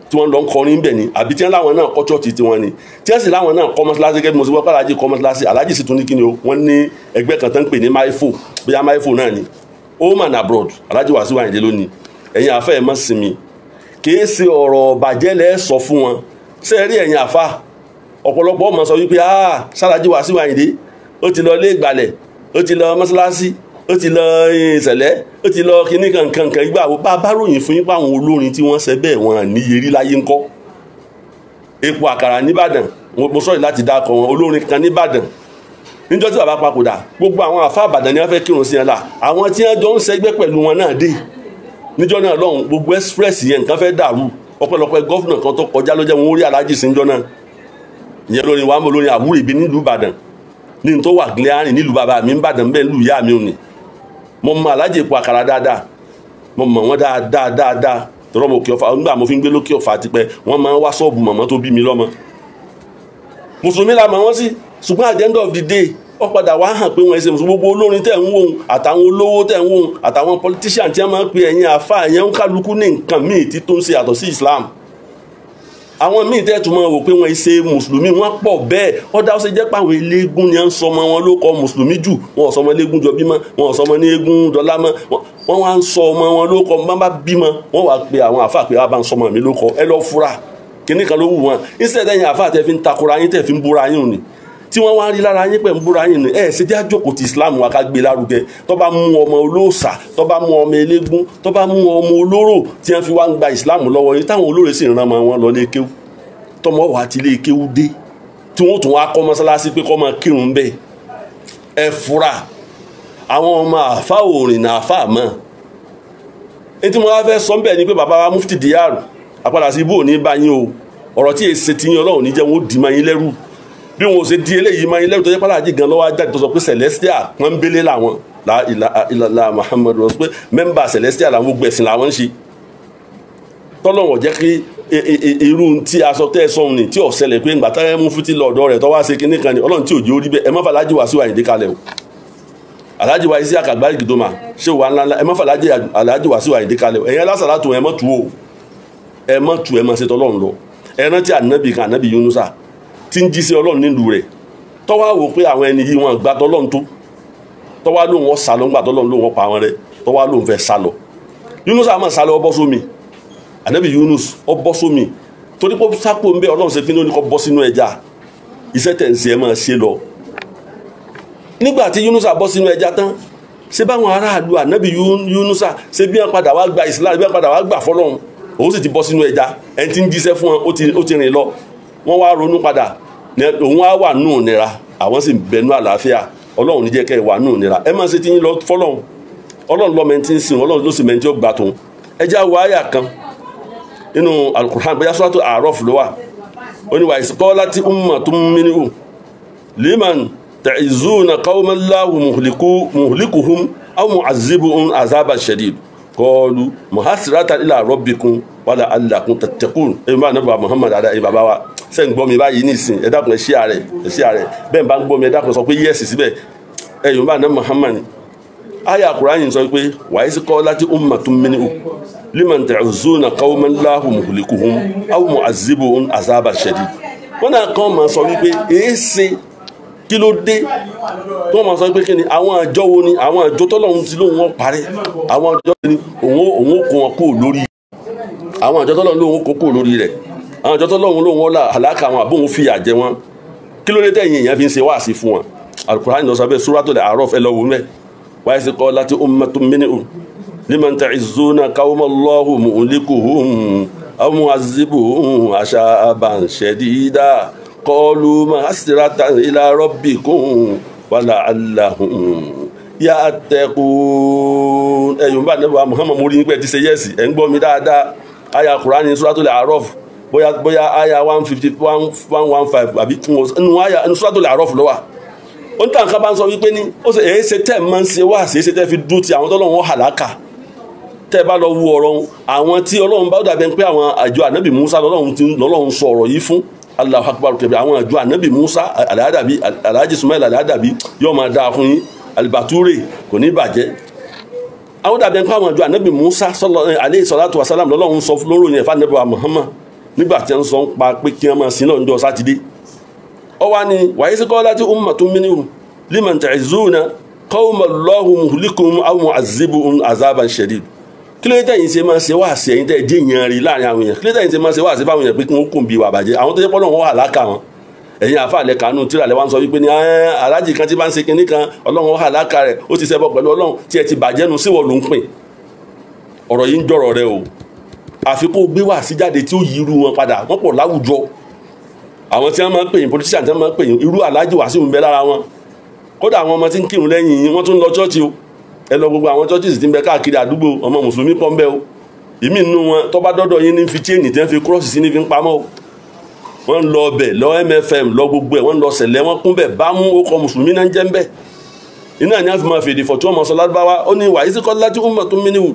tí wọ́n lọ ń kọrin bẹ̀ ni, àbí tí wọ́n láwọn náà kọ́ chọ́ọ̀chì tiwọn ni, tí wọ́n sì láwọn náà kọ́ mọ́ṣáláṣí. Gẹ́gẹ́ bí mo ṣe wọ́n pé aláàjì kọ́ mọ́ṣáláṣí, aláàjì sì tún ní kíni o, wọ́n ní ẹgbẹ́ kan tó ń pè ní maifo, bóyá maifo náà ni, home and abroad, Alhaji Wasiu Ayinde lónìí. Ẹ̀yin àfa ẹ̀ mọ́ sinmi, kìí ṣe ọ̀rọ̀ bàjẹ́ lẹ́ sọ fún wọn. Ṣé ẹ rí ẹ̀yin àfa, ọ̀pọ̀lọpọ̀ ọmọ sọ wípé ah Alhaji Wasiu Ayinde ó ti lọ ilé ìgbàlẹ̀, ó ti lọ mọ́ṣáláṣí, ó ti lọ ìṣẹ̀lẹ̀, ó ti lọ kíní kankankan. Ìgbà wo bá bá ròyìn fún yín pé àwọn olórin tí wọ́n ṣe bẹ́ẹ̀ wọn níye rí láyé ńkọ́? Epo àkàrà nìbàdàn, mo sọ̀rọ̀ láti dákọ̀ wọn, olórin kan nìbàdàn níjọ́ tí bàbá papòdà, gbogbo àwọn àfa àbàdàn ni wọ́n fẹ́ kírun sí ẹ̀ la, àwọn tí wọ́n jọ ń ṣẹgbẹ́ pẹ̀lú wọn náà dé níjọ́ náà lọ́hùn, gbogbo express yẹn nǹkan fẹ́ dàrú. Ọpẹ́lọpẹ́ gọ́fìnà kan tó kọjá ló jẹ́ wọn ó rí aláàjì sí níjọ́ náà. Ìyẹn lórin wa mọ̀ lórin àwúrò ibi nílùú Ìbàdàn, ní tó wà gíláàrin nílùú bàbá mi ń bàdàn bẹ́ẹ̀ nílùú ìyá mi ò ní. Mo mọ aláàjì epo àkàrà dáadáa, mo mọ̀ wọ́n dáadáa dáadáa, tọrọ mo kí ọfà nígbà mo fi ń gbé lókè ọfà tipẹ́, wọ́n máa ń wá ṣọ́ọ̀bù mọ̀mọ́ tó bí mi lọ́mọ. Mùsùlùmí la mọ̀ wọ́n sí, ṣùgbọ́n at the end of the day ó padà wá hàn pé wọ́n ṣe mùsùlùmí. Gbogbo olórin tẹ̀ ń wò ó, àtàwọn olówó tẹ̀ ń wò ó, àtàwọn politician tí wọ́n máa ń pe ẹ̀yin àfa yẹn, ń kálukú ní nǹkan míì tí tó ń ṣe yàtọ̀ sí Islam. Àwọn míì tẹ́ tún máa wò pé wọ́n ṣe mùsùlùmí, wọ́n pọ̀ bẹ́ẹ̀. Ó dá ó ṣe jẹ́ pé àwọn eléégún ni à ń sọmọ wọn ló kọ mùsùlùmí jù. Wọn ò sọmọ eléégún jọ bímọ, wọn ò sọmọ ní eégún dọ́lá mọ́, wọ́n wá ń sọ ọmọ wọn ló kọ. Bá bímọ, wọ́n wá pe àwọn àfa pé wọ́n bá ń sọmọ mi ló kọ. Ẹ lọ fura, kíní kan ló wù wọn. Instead ẹ̀yin àfa tẹ́ fi ń takora yín, tẹ́ fi ń búra yín ni, tí wọ́n wá rí lára yín pẹ̀ ń búra yín ni, ẹ̀ ṣe jẹ́ àjòkò ti Islam wa ká gbé lárugẹ. Tó bá mú ọmọ olóòṣà, tó bá mú ọmọ eléégún, tó bá mú ọmọ olóró tí wọ́n fi wá ń gba Islam lọ́wọ́ yín, táwọn olóró sì ń rán ọmọ wọn lọ lé kéwú, tọmọ wà ti lé kéwú dé, tí wọ́n tún wá kọ́ mọ́sálásí pé kọ́ máa kírun bẹ́ẹ̀. Ẹ fura, àwọn ọmọ àfa òrìn náà àfa mọ́. Ní tí mo wá fẹ́ sọ bẹ́ẹ̀ ni pé bàbá wa Mufti Diyaru, àpadà sí ibú ò ní bá yín o. Ọ̀rọ̀ tí èsì ti yín, Ọlọ́run ní jẹ́ wọn ó dì máa yín lẹ́rù bí wọn ò ṣe di eléyìí máa yín lẹ́rù. Tó jẹ́ pàlàjì gan lọ́wọ́ ajáde tó sọ pé Celestial pọ́nbélé làwọn, la ilaha illallah Muhammadu rasul, pé member Celestial làwọn, gbogbo ẹ̀sìn làwọn ń ṣe. Tọ́lọ́wọ̀n jẹ́ kí irú tí aṣọ tẹ́ ẹ sọ̀hún ni tí ò ṣẹlẹ̀ pé ńgbà táyẹ̀ Mufti lọ́dọ̀ rẹ̀ tó wá ṣe kinní kan ni, Ọlọ́run tí ò jẹ́ orí bẹ́ẹ̀. Ẹ má fàlájì Wasiu Ayinde kalẹ̀ o. Alhaji wa Isiaka Agbárí-Gìdómà ṣé wà ńlá ńlá, ẹ má fàlájì Alhaji Wasiu Ayinde kalẹ̀ o. Ẹ̀yin alásàlátù, ẹ má tu o, ẹ má tu, ẹ má ṣe tọ́lọ́run lọ. Ẹ rántí ànábì kan, ànábì Yunusa, tí ń jí sí Ọlọ́run nílùú rẹ̀, tọ́wá wò pé àwọn ẹni yìí wọn gbà tọ́lọ́run tó, tọ́wá lóun wọ́n sálọ ńgbà tọ́lọ́run lóun wọ́n pa wọn rẹ̀, tọ́wá lóun fẹ́ sálọ. Yunusa máa sálọ, ọ bọ́ sómi. Ànábì Yunus ọ bọ́ sómi torí pé sápò ń bẹ. Ọlọ́run ṣe kí ní kó bọ́ sínú ẹja. Iṣẹ́ tẹ̀ ń ṣe, ẹ máa ṣe lọ. Nígbà tí Yunusa bọ́ sínú ẹja tán, ṣé báwọn aráàlú ànábì Yunusa ṣe bí wọn padà wá gba Islam, bí wọn padà wá gbà fọlọ́run, òun sì ti bọ́ sínú ẹja. Ẹni tí ń jíṣẹ́ fún wọn ó ti rìn lọ, wọ́n wá ronú padà, òun wá wà nù nira, àwọn sì ń bẹnu àlàáfíà. Ọlọ́run ní jẹ́ kẹ́ ẹ wà nù nira. Ẹ máa ṣe tí yín lọ fọlọ́run. Ọlọ́run ló mẹ́ni tí ń sìn, Ọlọ́run ló sì mẹ́ni tí ó gbà tó. Ẹ já wo àyà kan nínú Al-Qur'an, bóyá Suratu A'raf ló wà. Ó ní wa iz qalat ummatun minhum liman ta'izuna qawman Allahu muhlikuhum aw mu'azzibuhum azaban shadid qalu muhasiratan ila rabbikum wa la'allakum tattaqun. Ẹ bá nàbà Muhammad ada ẹ bàbá wa ṣe ń gbọ́ mi báyìí nísìn? Ẹ dákun, ẹ ṣí ààrẹ, ẹ ṣí ààrẹ bẹ́ẹ̀ bá ń gbọ́ mi. Ẹ dákun, sọ pé yes síbẹ̀. Ẹ yóò bá nàbà Muhammad. Aya Kùránì sọ pé wa iz qalat ummatun minhum liman ta'izuna qawman Allahu muhlikuhum aw mu'azzibuhum azaban shadid. Wọ́n náà kàn máa sọ wípé èéṣe, kí ló dé tó máa sọ pé kí ni àwọn àjọ wo ni àwọn àjọ tọ́lọ́run ti lóun wọ́n parẹ́, àwọn àjọ ni òun ó kó wọn kúrò lórí, àwọn àjọ tọ́lọ́run lóun kó kúrò lórí rẹ̀, àwọn àjọ tọ́lọ́run lóun wọ́n là àlákà àwọn àbóhun fìyà jẹ wọn. Kí ló dé tẹ̀yìn èèyàn fi ń ṣe wáàsí fún wọn? Al-Qur'an ló sọ bẹ́ẹ̀, Suratul A'raf, ẹ lọ wò mẹ́. Wa iz qalat ummatun minhum liman ta'izuna qawman Allahu muhlikuhum aw mu'azzibuhum azaban shadida qalu ma'asiratan ila rabbikum wa la'allahum yattaqun. Ẹ̀yùn bá nẹ́bà Muhammad, mo rí nípẹ́ ti ṣe yes, ẹ̀ ń gbọ́ mi dáadáa. Aya Kùránì Suratul A'raf, bóyá aya 150, 115, àbí nínú aya nínú Suratul A'raf ló wà. Ó ń tàn ká bá ń sọ wípé ní ó ṣe èé ṣe tẹ́ máa ń ṣe wá sí, èé ṣe tẹ́ fi dún ti àwọn tọ́lọ́run hàlákà, tẹ́ Tẹ́ bá lọ wo ọ̀rọ̀ àwọn tí Ọlọ́run bá dàbẹ̀ pé àwọn àjọ ànábì Musa lọ́lọ́run sọ ọ̀rọ̀ yìí fún. Allahu Akbar kẹbẹ. Àwọn àjọ ànábì Musa Aladabi, Alhaji Sumail Aladabi yóò máa dáa fún yín, Alibature kò ní bàjẹ́. Àwọn dàbẹ̀ pé àwọn àjọ ànábì Musa alayhi salatu wa salam lọ́lọ́run sọ lóró yẹn fún ànábì Muhammad nígbà tí wọ́n sọ ń pa pé kí wọ́n máa sin náà níjọ́ sátidé. Ó wá ní wa iz qalat ummatun minhum liman ta'izuna qawman Allahu muhlikuhum aw mu'azzibuhum azaban shadid. Kí ló dé tẹ̀yin ṣe máa ṣe wáàsí ẹ̀yin tẹ́ jẹ́ èèyàn rí láàrin àwọn èèyàn? Kí ló dé tẹ̀yin ṣe máa ṣe wáàsí fáwọn èèyàn pé kí wọ́n kùn bí ìwà bàjẹ́? Àwọn tó jẹ́ pọ́lọ́ wọn wà láka wọn. Ẹ̀yin àfàlẹ̀ kanú tíra lẹ́wọ́n sọ wípé ní alájì kan tí bá ń ṣe kinní kan Ọlọ́run wà láka rẹ̀, ó ti ṣẹbọ pẹ̀lú Ọlọ́run tí ẹ ti bàjẹ́ nu síwọ̀ ló ń pè. Ọ̀rọ̀ yìí ń jọ̀rọ̀ rẹ o. Àfi kó gbé wáàsí jáde tí ó yí irú wọn padà. Wọ́n pọ̀ láwùjọ. Àwọn tí wọ́n máa ń pè yín politician tí wọ́n máa ń pè yín, irú Alhaji Wasiu ń bẹ lára wọn. Kódà àwọn ọmọ tí ń kírun lẹ́yìn yín, wọ́n tún lọ chọ́ọ̀chì o. Ẹ lọ gbogbo àwọn churches tí ń bẹ káàkiri àdúgbò, ọmọ mùsùlùmí pọ̀ ń bẹ o. Ìmí nínú wọn tó bá dọ́dọ̀ yín ní fi chain tí wọ́n fi cross sí ní fi ń pamọ́ o. Wọ́n ń lọ ọbẹ̀ lọ MFM lọ gbogbo ẹ̀, wọ́n ń lọ sẹ̀lẹ̀, wọ́n kún bẹ̀ bámú ó kọ mùsùlùmí náà ń jẹ́ ń bẹ̀. Iná ni a fi máa fèdè fọ̀ tí wọ́n mọ̀ sọ lárúbáwá. Ó ní wa iz qalat ummatun minhum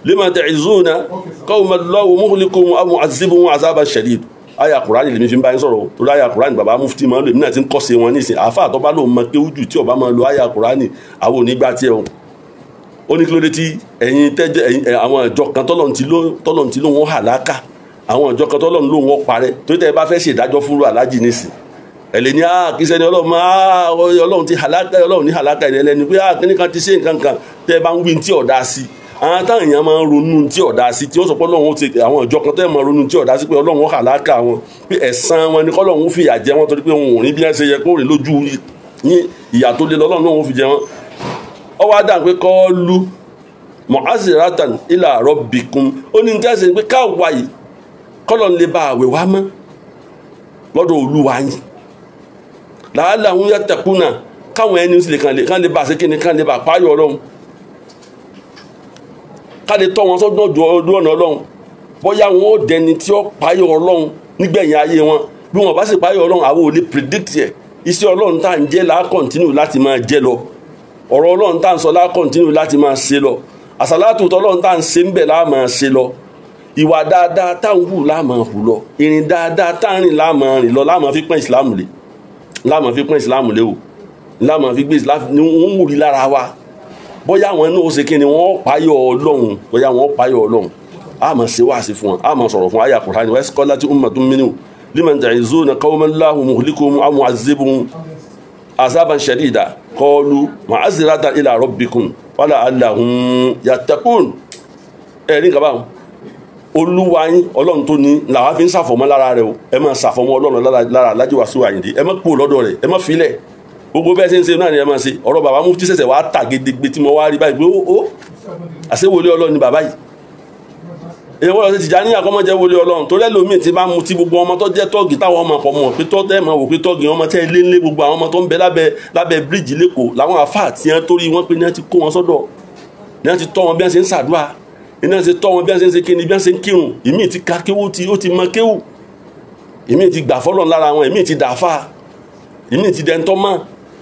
lima ta'izuna qawman Allahu muhlikuhum aw mu'azzibuhum azaban shadid. Aya Kùránì lèmi fi ń bá yín sọ̀rọ̀ torí aya Kùránì bàbá mufti máa ń lò, èmi náà ti ń kọ́ sí wọn nísìn. Àáfàá tó bá lòun mọ kéwú jù tí ó bá máa lo aya Kùránì, àwọn ò ní gbà tiẹ̀ o. Ó ní kí ló dé tí ẹ̀yin tẹ́jẹ́ ẹ̀yin àwọn ìjọ kan tọ́lọ́run ti ló wọn hàlákà, àwọn ìjọ kan tọ́lọ́run ló wọn parẹ́. Torí tẹ́ ẹ bá fẹ́ ṣèdájọ́ fúnru Alhaji nísìn, ẹ lè ní kí sẹ́ni Ọlọ́run Ọlọ́run ti hàlákà, Ọlọ́run ní hàlákà ẹ̀ lẹ́nu pé kíní kan ti ṣe nǹkan kan. Tẹ́ ẹ bá ń wí tí ọ̀dà sí, àwọn táwọn èèyàn máa ń ronú tí ọ̀dà sí, tí ó sọ pé Ọlọ́run ti àwọn ìjọ kan tẹ́ ẹ máa ronú tí ọ̀dà sí pé Ọlọ́run hàlákà wọn, pé ẹ̀san wọn ni kọ́lọ́run fìyà jẹ wọn torí pé wọn ò rí bí wọ́n ṣe yẹ kó rìn lójú yín, ìyà tó le lọ́lọ́run lòun fi jẹ wọn. Ó wá dà pé kọ́ọ́lù mu'azziratan ila rabbikum. Ó ní tẹ́sí pé káwa yìí kọ́lọ̀ ń lè bá àwẹ̀ wá mọ́ lọ́dọ̀ Olúwa yín, la'allahum yattaquna, káwọn ẹni sì lè kàn lè bá ṣe kíni, kàn lè bá páyọ̀ Ọlọ́run, ká lè tọ́ wọn sọ́dọ̀ ojú ọ̀nà Ọlọ́run. Bóyá wọn ó dẹni tí ó páyọ̀ Ọlọ́run nígbẹ̀yìn ayé wọn. Bí wọn bá sì páyọ̀ Ọlọ́run, àwọn ò lè predict ẹ̀. Iṣẹ́ Ọlọ́run tá à ń jẹ́ là á continue láti máa jẹ́ lọ. Ọ̀rọ̀ Ọlọ́run tá à ń sọ lá continue láti máa ṣe lọ. Àsàlátù tọ́lọ́run tá à ń ṣe ń bẹ̀ lá máa ṣe lọ. Ìwà dáadáa tá à ń hù lá máa hù lọ. Ìrìn dáadáa tá à ń rìn lá máa rìn lọ. Lá máa fi pọ́n ìsìlámù lé, lá máa fi pọ́n ìsìlámù lé o. Lá máa fi gbé ìsìlámù ní wọ́n ń wùrí lára wa. Bóyá àwọn náà ó ṣe kí ni, wọ́n páyọ̀ Ọlọ́run. Bóyá wọ́n páyọ̀ Ọlọ́run, á máa ṣe wáàsí fún wọn, á máa sọ̀rọ̀ fún àyà Kùránì. Wa iz qalat ummatun minhum liman ta'izuna qawman Allahu muhlikuhum aw mu'azzibuhum azaban shadida qalu ma'aziratan ila rabbikum wa la'allahum yattaqun. Ẹ̀rí nǹkan báwọn Olúwa yín Ọlọ́run tó ní làwọn fi ń ṣàfọ̀mọ́ lára rẹ̀ o. Ẹ máa ṣàfọ̀mọ́ Ọlọ́run lára Alhaji Wasiu Ayinde. Ẹ má kúrò lọ́dọ̀ rẹ̀, ẹ má filẹ̀. Gbogbo bẹ́ẹ̀ ṣe ń ṣe náà ni ẹ máa ṣe. Ọ̀rọ̀ bàbá mufti ṣẹ̀ṣẹ̀ wàá tà gedegbe tí mo wá rí báyìí pé ó àṣẹ wòlé Ọlọ́run ni bàbá yìí. Èèyàn wọ́n lọ sí Tìjàníyà kọ́ mọ́ jẹ́ wòlé Ọlọ́run torí ẹlòmíì tí bá mutí gbogbo ọmọ tó jẹ́ tọ́ọ̀gì táwọn ọmọ pọ̀ mọ̀ pé tọ́tẹ́ mọ̀ wò pé tọ́ọ̀gì ọmọ tẹ́ lé ńlé gbogbo àwọn ọmọ tó ń bẹ lábẹ́ bíríìjì lẹ́kọ̀ọ́ làwọn àfáà tí wọ́n torí wọ́n pé ní wọ́n ti kó wọn sọ́dọ̀, ní wọ́n ti tọ́ wọn bí wọ́n ṣe ń ṣàdúrà, ní wọ́n ti tọ́ wọn bí wọ́n ṣe ń ṣe kíni, bí wọ́n ṣe ń kírun. Ìmíì ti ka kéwú tí ó ti mọ kéwú, ìmíì ti gbà fọ́lọ́ lára wọn, ìmíì ti dàáfà, ìmíì ti dẹntọ́ mọ́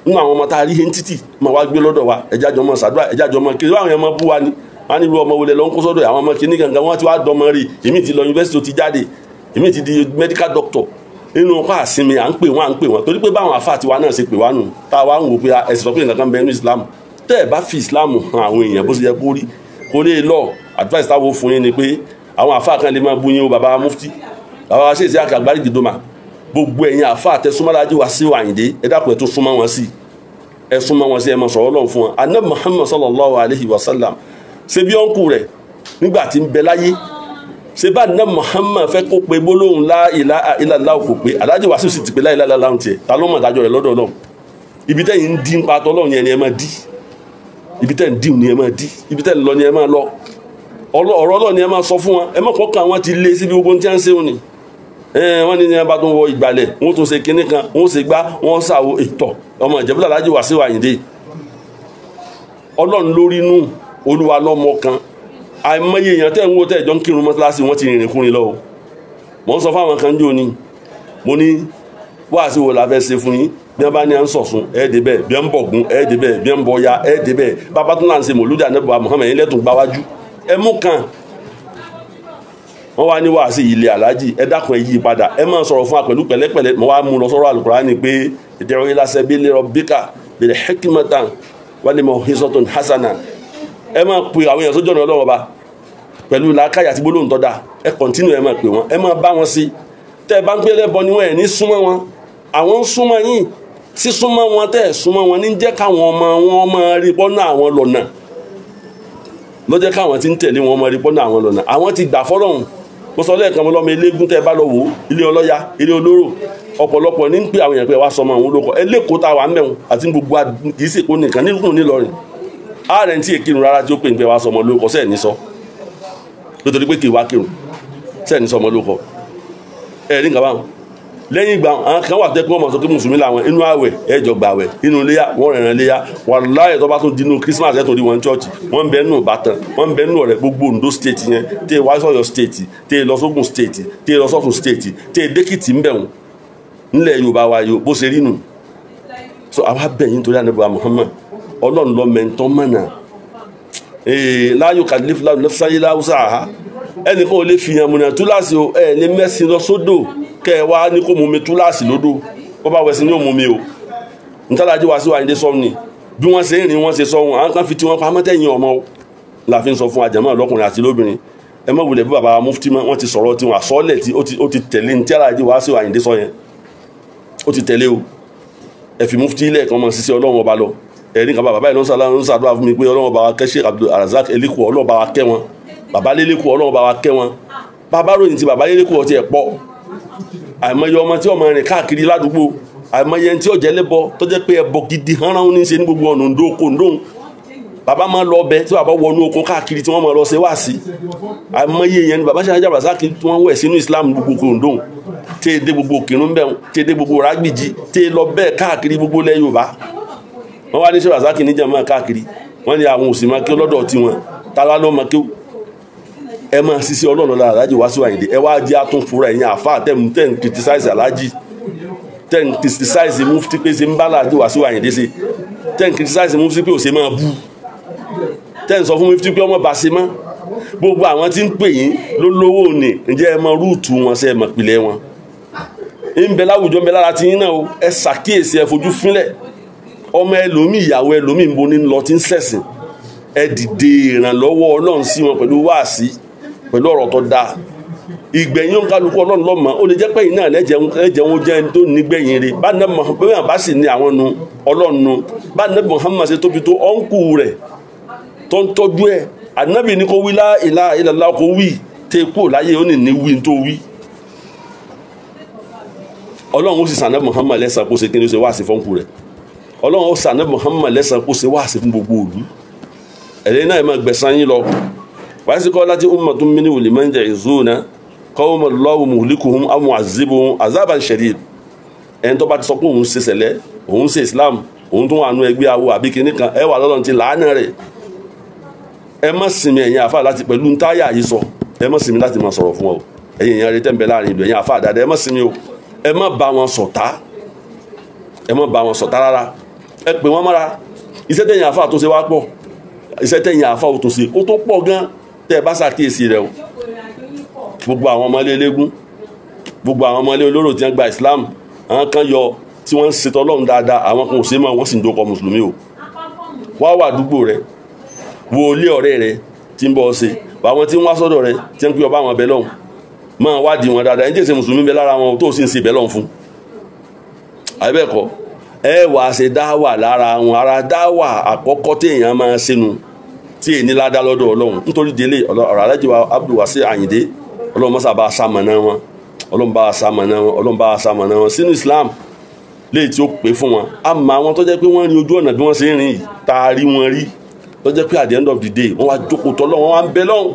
nínú àwọn ọmọ tá a rí he ń títì mọ̀ wá gbé lọ́dọ̀ wa. Ẹja jọ mọ ṣàdúrà, ẹja jọ mọ kiri, báwọn yẹn mọ bú wa ni wọ́n ní irú ọmọ wọlé lọ ń kó sọ́dọ̀ àwọn ọmọ kìíní gangan, wọ́n ti wá dọmọ rí. Èmi ti lọ yunifásitì tó ti jáde, èmi ti di medical doctor. Nínú ọkọ àsinmi à ń pè wọ́n, à ń pè wọ́n torí pé báwọn àfa tiwa náà ṣe pè wá nù, tá a wá ń wò pé ẹ̀sìn sọ pé nǹkan kan bẹ nínú Islam. Tẹ́ ẹ̀ bá fi Islam hàn àwọn èèyàn bó ṣe yẹ kó rí, kó lè lọ. Advice táwọn fún yín ni pé àwọn àfa kan lè máa bú yín o. Bàbá mufti, bàbá wa ṣe ìṣe àkàgbárí gidoma, gbogbo ẹ̀yin àfa àtẹ̀súnmọ́ Alhaji Wasiu Ayinde, ẹ dákun ẹ tó súnmọ́ wọn sí, ẹ súnmọ́ wọn sí, ẹ máa sọ̀rọ̀ Ọlọ́run fún wọn. Ànábì Muhammad sallallahu alayhi wa sallam ṣe bí ọ̀nkù rẹ̀ nígbà tí ń bẹ láyé, ṣe bá ní Muhammad fẹ́ kó pe gbólóhùn la ilaha illallah kò pé. Alhaji Wasiu sì ti pé la ilaha illallah tiẹ̀, ta ló mọ̀ dájọ́ rẹ̀ lọ́dọ̀ Ọlọ́run? Ibi tẹ́yìn ń dín pa tọ́lọ́run yẹn ni ẹ máa dí, ibi tẹ́ ń dín ni ẹ máa dí, ibi tẹ́ ń lọ ni ẹ máa lọ. Ọ̀rọ̀ Ọlọ́run ni ẹ máa sọ fún wọn. Ẹ má kọ́kàn wọn ti lé síbi gbogbo tí wọ́n ń ṣe òní. Wọ́n ní ní ẹ bá tún wọ ìgbàlẹ̀, wọ́n tún ṣe kinní kan, wọ́n ṣe gbá, wọ́n ṣàwo ìtọ̀. Ọmọ Ìjẹ̀bú Alhaji Wasiu Ayinde, Ọlọ́run lórí inú Olúwa lọ́mọ kan. Àìmọye èèyàn tẹ́ ń wò tẹ́ ìjọ ń kírun mọ́sálásí, wọ́n ti rìnrìn kúrin lọ o. Mò ń sọ fáwọn kan jò ní, mo ní wáàsí wo la fẹ́ ṣe fún yín? Bí wọ́n bá ní à ń sọ̀sùn, ẹ̀ dé bẹ́ẹ̀, bí wọ́n ń bọ̀gún, ẹ̀ dé bẹ́ẹ̀, bí wọ́n ń bọya, ẹ̀ dé bẹ́ẹ̀. Bàbá tún là ń ṣe mòlúdì ànábì Muhammad yín lẹ́tùn gbáwájú. Ẹ mú kan. Wọ́n wá ní wàásì ilé aláàjì, ẹ dákun ẹ yí padà, ẹ máa sọ̀rọ̀ fún wa pẹ̀lú pẹ̀lẹ́pẹ̀lẹ́. Mo wá mú lọ sọ́rọ̀ Al-Qur'ani pé ud'u ila sabili rabbika bil hikmati wal maw'izati hasana. Ẹ máa pe àwọn èèyàn sójú ọ̀nà Ọlọ́run Ọba pẹ̀lú làákàyè àti gbólóhùn tó dáa. Ẹ kọ̀ntínú, ẹ máa pè wọ́n, ẹ máa bá wọn sí. Tẹ́ ẹ bá ń pè lẹ́bọ ni wọ́n, ẹ̀ ní súnmọ́ wọn. Àwọn ń súnmọ́ yín, sísúnmọ́ wọn tẹ́ ẹ̀ súnmọ́ wọn ní jẹ́ káwọn ọmọ wọn máa rí pọ́nà àwọn lọ́nà. Ló jẹ́ káwọn tí ń tẹ̀lé wọn máa rí pọ́nà àwọn lọ́nà. Àwọn ti gbà fọ́lọ́hun. Mo sọ lẹ́ẹ̀kan, mo lọ́mọ eléégún, tẹ́ ẹ bá lọ wò ó, ilé ọlọ́ya, ilé olóró, ọ̀pọ̀lọpọ̀ ní ń pè àwọn èèyàn pé wá sọmọ òun lóko. Ẹ lẹ́kọ̀ọ́ tá a wà ń bẹ̀rùn àti gbogbo kì í sèkó nìkan nílùú nílọrin. Ààrẹ tí èkìrun rárá tí ó pè ń pè wá sọmọ lóko sẹ́ẹ̀ ní sọ, nítorí pé kì í wá kírun sẹ́ẹ̀ ní sọmọ lóko. Ẹ rí nǹkan báwọn. Lẹ́yìn ìgbà àwọn kan wà tẹ́ pé wọ́n mọ̀ sọ pé mùsùlùmí làwọn, inú àwẹ̀ ẹ jọ gbà àwẹ̀, inú iléyà wọ́n rẹ̀ràn léyà. Wàláhì tó bá tún di inú Christmas ẹ̀ tó rí wọn church, wọ́n ń bẹ nínú Ìbàdàn, wọ́n ń bẹ nínú ọ̀rẹ́ gbogbo Ondo state yẹn, tẹ́ wá sọ̀yọ̀ state, tẹ́ lọ sógun state, tẹ́ lọ sọ́sùn state, tẹ́ dẹ́kìtì ń bẹ̀ wọ́n nílẹ̀ Yorùbá wa yìí bó ṣe rí nù. So àwa bẹ̀ yín torí Ànábì wa Muhammad, Ọlọ́run lọ mẹ́ntọ́ mọ̀nà. La yukallifu Allahu nafsan illa wus'aha. Ẹnìkan ò lè fìyàn múnà túláàsì o, ẹ lè mẹ́sìn lọ sódò kẹ ẹ wá ní kó mú mi túláàsì lódò, bó bá wẹ̀sìn ní òmú mi o. Ntàlájú wa sí wa ní sọ́ọ̀ ni bí wọ́n ṣe ń rìn wọ́n ṣe sọ wọn, àwọn kan fi tiwọn pamọ́ tẹ̀yìn ọmọ o. La fi ń sọ fún àjẹmọ́ lọ́kùnrin àti lóbìnrin, ẹ má wulẹ̀ bí bàbá mufti mọ́, wọ́n ti sọ̀rọ̀ tiwọn àsọ́ọ̀lẹ̀ tí ó ti tẹ̀lé ní tí wàá sí wa ní sọ yẹn, ó ti tẹ̀lé o. Ẹ fi mufti ilẹ̀ kan mọ̀ ṣiṣẹ́ Ọlọ́run Ọba lọ. Ẹ̀rí kan bàbá yìí ló ń ṣàdúrà fún mi pé Ọlọ́run Ọba wa kẹ́ Sheikh Abdul Razak Eléku, Ọlọ́run Ọba wa kẹ́ wọn, bàbá Léléku, Ọlọ́run Ọba wa kẹ́ wọn. Bàbá ròyìn ti bàbá Léléku ọtí ẹ̀ pọ̀. Àìmọye ọmọ tí ọmọ rìn káàkiri ládùúgbò, àìmọye ẹni tí ó jẹ́ lẹ́bọ tó jẹ́ pé ẹbọ gidi hánrán ní í ṣe ní gbogbo ọ̀nà Oǹdó oko Oǹdó. Bàbá máa lọ ọbẹ̀ tí bàbá wọnú oko káàkiri tí wọ́n máa lọ ṣe wáàsí. Àìmọye yẹn ni bàbá Sheikh Abdul Razak tí wọ́n wẹ̀ sínú Islam gbogbo Oǹdó, tí e dé gbogbo Kìrún bẹ́ẹ̀, tí e dé gbogbo Rágbìjì, tí e lọ bẹ́ẹ̀ káàkiri gbogbo ilẹ̀ Yorùbá. Wọ́n wá ní Sheikh Razak ní jàmáà káàkiri, wọ́n ní àwọn òsì máa kí lọ́dọ̀ tiwọn, tálá ló máa kí. Ẹ máa ṣiṣẹ́ Ọlọ́run lára Alhaji Wasiu Ayinde. Ẹ wá jẹ́ àtúnfura ẹ̀yin àfáà tẹ̀ ń criticize Alhaji, tẹ̀ ń criticize mufti pé ṣe ń bá Alhaji Wasiu Ayinde ṣe, tẹ̀ ń criticize mufti pé ò ṣe máa bú, tẹ̀ ń sọ fún mufti pé ọmọ bá ṣe mọ́. Gbogbo àwọn tí ń pè yín ló lówó ni, ǹjẹ́ ẹ mọ rúùtù wọn, ṣe ẹ mọ̀ pìlẹ̀ wọn? Ń bẹ láwùjọ, ń bẹ lára ti yín náà o. Ẹ ṣàkíyèsí, ẹ fojú fínlẹ̀. Ọmọ ẹlòmíì, ìyàwó ẹlòmíì ń bo ní lọ tí ń ṣẹ̀sìn. Ẹ dìde ìrànlọ́wọ́ Ọlọ́run sí wọn pẹ̀lú wáàsí, pẹ̀lú ọ̀rọ̀ tó dáa. Ìgbẹ̀yìn òǹkálukú Ọlọ́run lọ́mọ, ó lè jẹ́ pé yìí náà lẹ́jẹ̀ wọn jẹ́ ẹni tó nígbẹ̀yìn rẹ̀. Bá nẹ́bí bá sì ní àwọn nu Ọlọ́run nu, bá nẹ́bí Muhammad ṣe tóbi tó ọ̀nkù rẹ̀ tó ń tọ́jú ẹ̀. Ànábì ní kó wí lá ilaha illallah kó wí tẹ́ kú láyé, ó ní ní wí tó wí. Ọlọ́run ó sì sàn nẹ́bí Muhammad lẹ́sàn kó ṣe kí ni ó ṣe wáàsí fọ́nkù rẹ̀. Ọlọ́run ó sàn nẹ́bí Muhammad lẹ́sàn kó ṣe wáàsí fún gbogbo òlu. Ẹ̀rẹ́ náà ẹ̀ máa gbẹ̀san yín lọ. Wàásìkọ́ láti ummatun minhu liman ya'izuna qawman Allahu muhlikuhum aw mu'azzibuhum azaban shadid. Ẹni tó bá ti sọ pé òun ṣe sẹ̀lẹ̀, òun ṣe Islam, òun tó wà nú ẹgbẹ́ awo àbí kinní kan, ẹ wà lọ́lọ́run ti làánà rẹ̀. Ẹ má sinmi ẹ̀yin àfáà láti pẹ̀lú ntáyà yìí sọ, ẹ má sinmi láti máa sọ̀rọ̀ fún ọ. Ẹ̀yin èèyàn rẹ̀ tẹ̀ ń bẹ láàrin ìlú, ẹ̀yin àfáà dáadáa, ẹ má sinmi o. Ẹ má bá wọn ṣọ̀tá, ẹ má bá wọn ṣọ̀tá rárá. Ẹ pè wọ́n mọ́ra. Iṣẹ́ tẹ̀yin àfáà tó ṣe wá pọ̀, iṣẹ́ tẹ̀yin àfáà tó ṣe ó tó pọ̀ gan tẹ́ ẹ bá ṣàkíyèsí rẹ o. Gbogbo àwọn ọmọlé eléégún, gbogbo àwọn ọmọlé olóró tí wọ́n gba Islam, àwọn kan yọ tí wọ́n ń ṣètò Ọlọ́run dáadáa, àwọn kan ò ṣe mọ́, wọ́n sì ń dókọ mùsùlùmí o. Wá wà àdúgbò rẹ, wo ilé ọ̀rẹ́ rẹ tí ń bọ́ ọ ṣe, àwọn tí ń wá sọ́dọ̀ rẹ tí ń pè ọba àwọn abẹ lọ́hùn, máa wádìí wọn dáadáa. Ẹni tí èsè mùsùlùmí bẹ lára wọn tó sì ń ṣe bẹ lọ́hùn fún. Àbẹ́ẹ̀kọ́ ẹ wàá ṣe dáwà lára wọn. Ara dáwà àkọ́kọ́ téèyàn máa ṣe nu tí èyí ní ládá lọ́dọ̀ Ọlọ́run. Nítorí délé ọ̀rọ̀ Alhaji wa Abdul Wasiu Ayinde, Ọlọ́run mọ́sá bá ṣamọ̀nà wọn, Ọlọ́run bá ṣamọ̀nà wọn, Ọlọ́run bá ṣamọ̀nà wọn sínú Islam léyìí tí ó pé fún wọn. Àmọ́ àwọn tó jẹ́ pé wọ́n rin ojú ọ̀nà bí wọ́n ṣe ń rìn yìí, tá a rí wọn rí, tó jẹ́ pé at the end of the day wọ́n wá jókòó tọ́lọ́, wọ́n wá ń bẹ lọ́hùn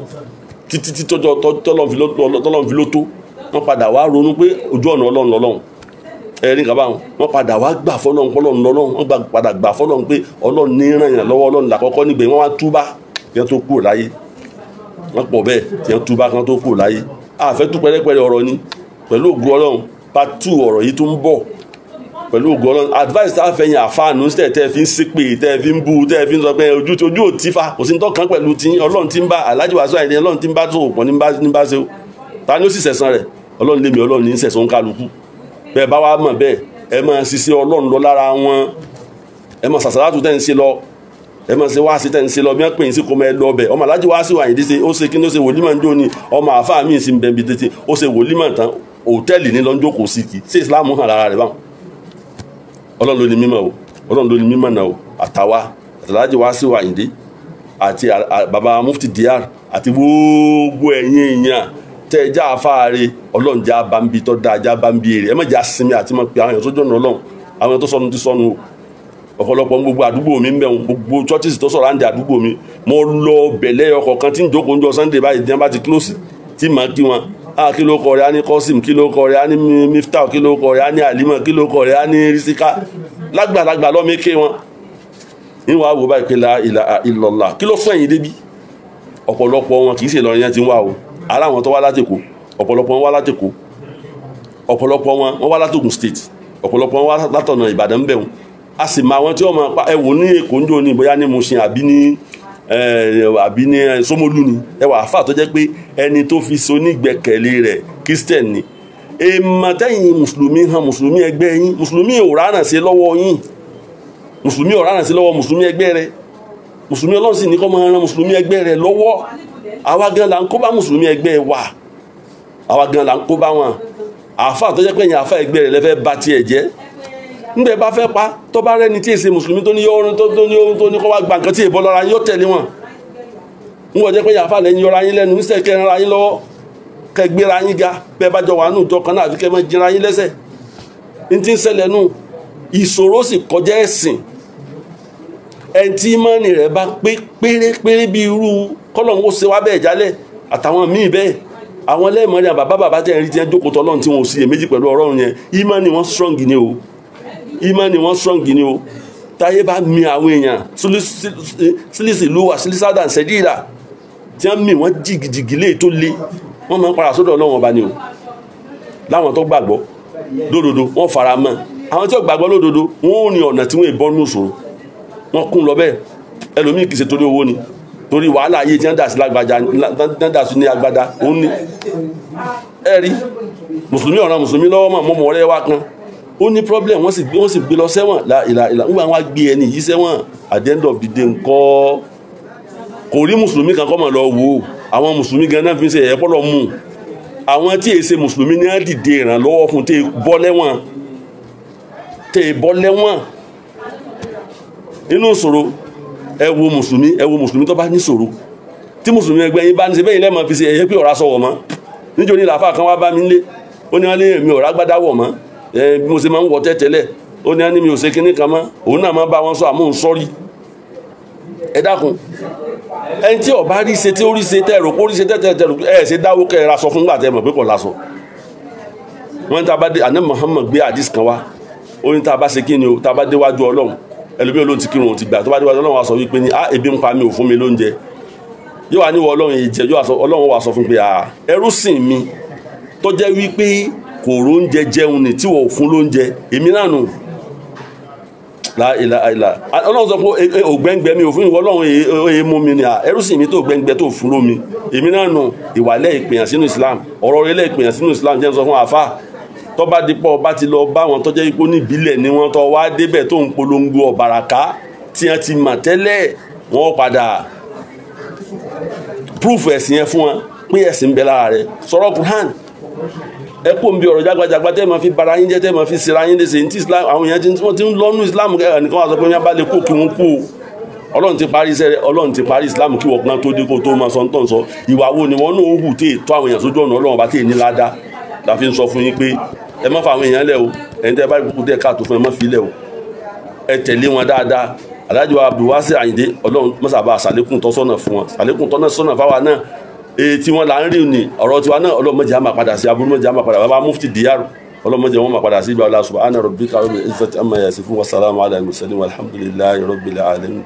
títí tí tọ́lọ́run fi ló tó. Wọ́n padà wá ronú pé ojú ọ̀nà Ọlọ́run lọ́lọ́run. Ẹ̀rí nǹkan báwọn, wọ́n padà wá gbà fọ́lọ́run pọ́lọ́run lọ́lọ́run, wọ́n padà gbà fọ́lọ́run pé Ọlọ́run ní ràn yàn lọ́wọ́, Ọlọ́run làkọ́kọ́ nígbẹ̀. Wọ́n wá túbá kí wọ́n tó kúrò láyé. Wọ́n pọ̀ bẹ́ẹ̀ kí wọ́n túbá kí wọ́n tó kúrò láyé. Àfẹ́ tú pẹ́rẹ́pẹ́rẹ́ ọ̀rọ̀ ni pẹ̀lú ògùn Ọlọ́run. Part 2 ọ̀rọ̀ yìí tó ń bọ̀. Pẹ̀lú ògo Ọlọ́run advice tá a fẹ́ yẹn àfáànù tẹ́ fi ń ṣépè, tẹ́ fi ń bú, tẹ́ fi ń sọ pé ojú ò tí fa, kò sí ní tọ́kàn pẹ̀lú tí Ọlọ́run ti ń bá Alhaji Wasiu Ayinde, Ọlọ́run ti ń bá tó pọ̀ ní bá ṣe o. Ta ni ó sì sẹ̀san rẹ̀? Ọlọ́run lèmi, Ọlọ́run ní sẹ̀san kálukú. Bẹ́ẹ̀ bá wá mọ̀ bẹ́ẹ̀, ẹ máa ṣiṣẹ́ Ọlọ́run lọ lára wọn, ẹ máa ṣàṣàlátù tẹ́ ń ṣe lọ, ẹ máa ṣe wáàsí tẹ́ ń ṣe lọ, bí wọ́n pè é sí kó máa lọ ọbẹ̀. Ọmọ Alhaji Wasiu Ayinde ṣe ó ṣe kí ni ó ṣe wòlímọ̀ ń jó ni, ọmọ àáfàá mi sì ń bẹ̀ bí tètè ó ṣe wòlímọ̀ tán, hòtẹ́ẹ̀lì ní lọ́njọ́ kò sí kì ṣé Islam hàn lára rẹ̀ báwọn. Ọlọ́run ló ní mímọ̀ o, Ọlọ́run ló ní mímọ̀ náà o. Àtàwa Alhaji Wasiu Ayinde àti baba Mufti Diar àti gbogbo ẹ̀yin èèyàn tẹ́ ẹ já afáre, Ọlọ́run já bambi tọ́ da, já bambi èrè. Ẹ má já sinmi àti má pe àwọn èèyàn sójú ọ̀nà Ọlọ́run. Àwọn èèyàn tó sọnù ti sọnù o. Ọ̀pọ̀lọpọ̀ gbogbo àdúgbò mi ń bẹ̀ wọn, gbogbo churches tó sọ̀rọ̀ àǹdí àdúgbò mi, mo lọ bẹ̀lẹ́ ọkọ̀ kan tí ń jókòó ń jọ Sunday báyìí tí wọ́n bá ti close tí màá kí wọn. Ah, kí ló kọ rẹ̀? Á ní Kọ́sìm. Kí ló kọ rẹ̀? Á ní Miftah. Kí ló kọ rẹ̀? Á ní Alima. Kí ló kọ rẹ̀? Á ní Risika. Lágbàlagbà lọ́mí ké wọn. Níwọ̀n àwò báyìí pé la ilaha illallah. Kí ló fún ẹ̀yin débi? Ọ̀pọ̀lọpọ̀ wọn kì í ṣe Ìlọrin yẹn ti ń wá o. Ará àwọn tó wá láti Èkó, ọ̀pọ̀lọpọ̀ wọn wá láti Èkó, ọ̀pọ̀lọpọ̀ wọn wá láti Ògùn state, ọ̀pọ̀lọpọ̀ wọn wá látọ̀nà Ìbàdàn bẹ̀ wọn. A sì máa wọn tí wọ́n máa pa ẹ̀wò ní Èkó ń jò ní bóyá ní Mushin àbí ní àbí ní Ṣómólú ni. Ẹwà àfà tó jẹ́ pé ẹni tó fi so nígbẹ́kẹ̀lé rẹ̀ Christian ni. Èèmọ̀ tẹ́yìn mùsùlùmí hàn mùsùlùmí ẹgbẹ́ yín, mùsùlùmí ò ráràn sí lọ́wọ́ yín, mùsùlùmí ò ráràn sí lọ́wọ́ mùsùlùmí ẹgbẹ́ rẹ̀. Mùsùlùmí Ọlọ́run sì ní kó máa ran mùsùlùmí ẹgbẹ́ rẹ̀ lọ́wọ́. Àwa gan la ń kó bá mùsùlùmí ẹgbẹ́ wa, àwa gan la ń kó bá wọn. Àfà tó jẹ́ pé ẹ̀yìn àfà ẹgbẹ́ rẹ̀ lẹ́fẹ́ ba tiẹ̀ jẹ́. Ńgbẹ́ bá fẹ́ pa tó bá rẹ́ni tí èsè mùsùlùmí tó ní yọrun tó ní kó wá gba nǹkan tí èbọ́ lọ́ra yóò tẹ̀lé wọn. Ń wọ́n jẹ́ pé yàfa lẹ́yìn yọra yín lẹ́nu níṣẹ́ kẹ́ ra yín lọ́wọ́, kẹ́ gbéra yín ga, bẹ́ẹ̀ bá jọ wà nù jọ kan náà àfi kẹ́ mọ́ jìnra yín lẹ́sẹ̀. Ní ti ń ṣẹlẹ̀ nù, ìṣòro sì kọjá ẹ̀sìn. Ẹni tí ìmánì rẹ̀ bá pé pérépéré bí irú kọ́lọ́hún ó ṣe wá bẹ́ẹ̀ jálẹ̀ àtàwọn míì bẹ́ẹ̀, àwọn lẹ́ẹ̀mọ́rin bàbá bàbá tẹ̀ ń rí ti ń jókòó tọ́lọ́run tí wọn ò sí èméjì pẹ̀lú ọ̀rọ̀ yẹn, ìmánì wọn strong ni o, ìmánì wọn strong ni o. Táyé bá mi àwọn èèyàn sílísì lúwà sílísàdà ṣẹ́díìlà tí wọ́n mì wọ́n jìgìjìgì lé tó le, wọ́n máa ń padà sódò Ọlọ́run ọba ni o. Láwọn tó gbàgbọ́ lódodo wọ́n fara mọ́, àwọn tí ó gbàgbọ́ lódodo wọ́n ò ní ọ̀nà tí wọ́n ìbọn ní òṣòro, wọ́n kún lọ bẹ́ẹ̀. Ẹlòmíì kì í ṣe torí owó ni, torí wàhálà ayé tí wọ́n dà sí lágbájá, wọ́n dà sí ní agbada òun ni. Ẹ rí mùsùlùmí ọ̀ràn mùsùlùmí lọ́wọ́ mọ̀ mọ́ ọ̀rẹ́ wa kan ó ní problem, wọ́n sì gbé lọ sẹ́wọ̀n. Ìlà ń wá gbé ẹni yìí sẹ́wọ̀n. At the end of the day ńkọ́ kò rí mùsùlùmí kan kọ́ mọ̀ lọ wò ó. Àwọn mùsùlùmí gan náà fi ń ṣe ẹ̀yẹ́ pọ́lọ́ mú. Àwọn tí èsè mùsùlùmí ní á dìde ìrànlọ́wọ́ fún tẹ́ bọ́ lẹ́wọ̀n, tẹ́ bọ́ lẹ́wọ̀n inú ìṣòro. Ẹ wo mùsùlùmí, ẹ wo mùsùlùmí tó bá ní ìṣòro, tí mùsùlùmí ẹgbẹ́ yín bá ní ṣe bẹ́yìn lẹ́mọ̀ fi ṣe ẹ̀yẹ́ pé ọ̀rá sọ̀wọ̀ mọ́. Níjó ní làáfà kan wá bá mi lé, ó ní wọ́n lé mi ọ̀rá gbádá wọ̀ mọ́, bí mo ṣe máa ń wọ tẹ́tẹ́lẹ̀, ó ní wọ́n ní mi ò ṣe kinní kan mọ́, òun náà máa bá wọn sọ àmóhùn sọ́rí. Ẹ dákun, ẹni tí ọba rí ṣe tí ó rí ṣe tẹ́rù kó rí ṣe tẹ́tẹ́rù ẹ ṣe dáwó kẹ́ ẹ ra sọ fún gbà tẹ́ mọ̀ pé kò lásọ. Wọ́n ní tá a bá dé, àná Muhammad gbé àdìs kan wá, ó ní tá a bá ṣe kí ni o, tá a bá déwájú Ọlọ́run, ẹlòmíì olóhùn ti kírun òun ti gbà, tó bá déwájú Ọlọ́run wa sọ wípé ní ah ebi ń pa mi ò fún mi lóúnjẹ, yóò wá níwọ̀ Ọlọ́run yìí jẹ, yóò wá sọ Ọlọ́run wa sọ fún pé ah ẹrú sìn mi tó jẹ́ wípé kò róúnjẹ jẹun ni tí wọ́n ò fún lóúnjẹ, èmi náà nù. Láìláìlá Ọlọ́run sọ pé ògbẹ́ngbẹ́ mi ò fún ìwọ Ọlọ́run èé mú mi ni à ẹrú sì mi tó gbẹ́ngbẹ́ tó fún lómi, èmi náà nù. Ìwàlẹ̀ ìpèyàn sínú Islam, ọ̀rọ̀ rẹ̀ ìpèyàn sínú Islam jẹ́ ń sọ fún àfà tó bá dípọ̀ bá ti lọ bá wọn tó jẹ́ ipò níbílẹ̀ ni wọ́n tó wá débẹ̀ tó ń polongo ọ̀bàràká tí wọ́n ti mà tẹ́lẹ̀, wọ́n padà proof ẹ̀sìn yẹn fún wọn pé ẹ̀sìn ń bẹ lára rẹ̀. Sọ̀rọ̀ Quran, ẹ kó ń bi ọ̀rọ̀ jágbajàgba tẹ́ máa fi bara yín jẹ́, tẹ́ máa fi sera yín léṣe. Ní ti Islam àwọn èèyàn tí wọ́n ti ń lọ́nú Islam nìkan wá sọ pé wọ́n bá lè kó kí wọ́n kú o. Ọlọ́run ti parí iṣẹ́ rẹ̀, Ọlọ́run ti parí Islam kí wọ́n kan tó dé kó tó máa sọ ń tàn sọ. Ìwà wo ni wọ́n náà hù tí ètò àwọn èèyàn sójú ọ̀nà Ọlọ́run bá tí èyí ní ládàá la fi ń sọ fún yín pé ẹ má fa àwọn èèyàn lẹ̀ o, ẹni tẹ́ bá kú díẹ̀ káàtó fún ẹ má fi lẹ̀ o, ẹ tẹ̀lé wọn dáadáa. Alhaji wa Abdulwasi Ayinde, Ọlọ́run mọ́sàbá àṣàlékún tọ́sọ́nà fún wọn, àlékún tọ́sọ́nà fáwa náà. Èyí tí wọ́n là ń rí ni ọ̀rọ̀ tiwa náà, Ọlọ́run má jẹ́ á máa padà sí aburú, má jẹ́ á máa padà. Bàbá Mufti Diyar, Ọlọ́run má jẹ́ wọ́n máa padà sí ibà. Subhana rabbika rabbil izzati amma yasifun wa salamun ala al-mursalin walhamdulillahi rabbil alamin.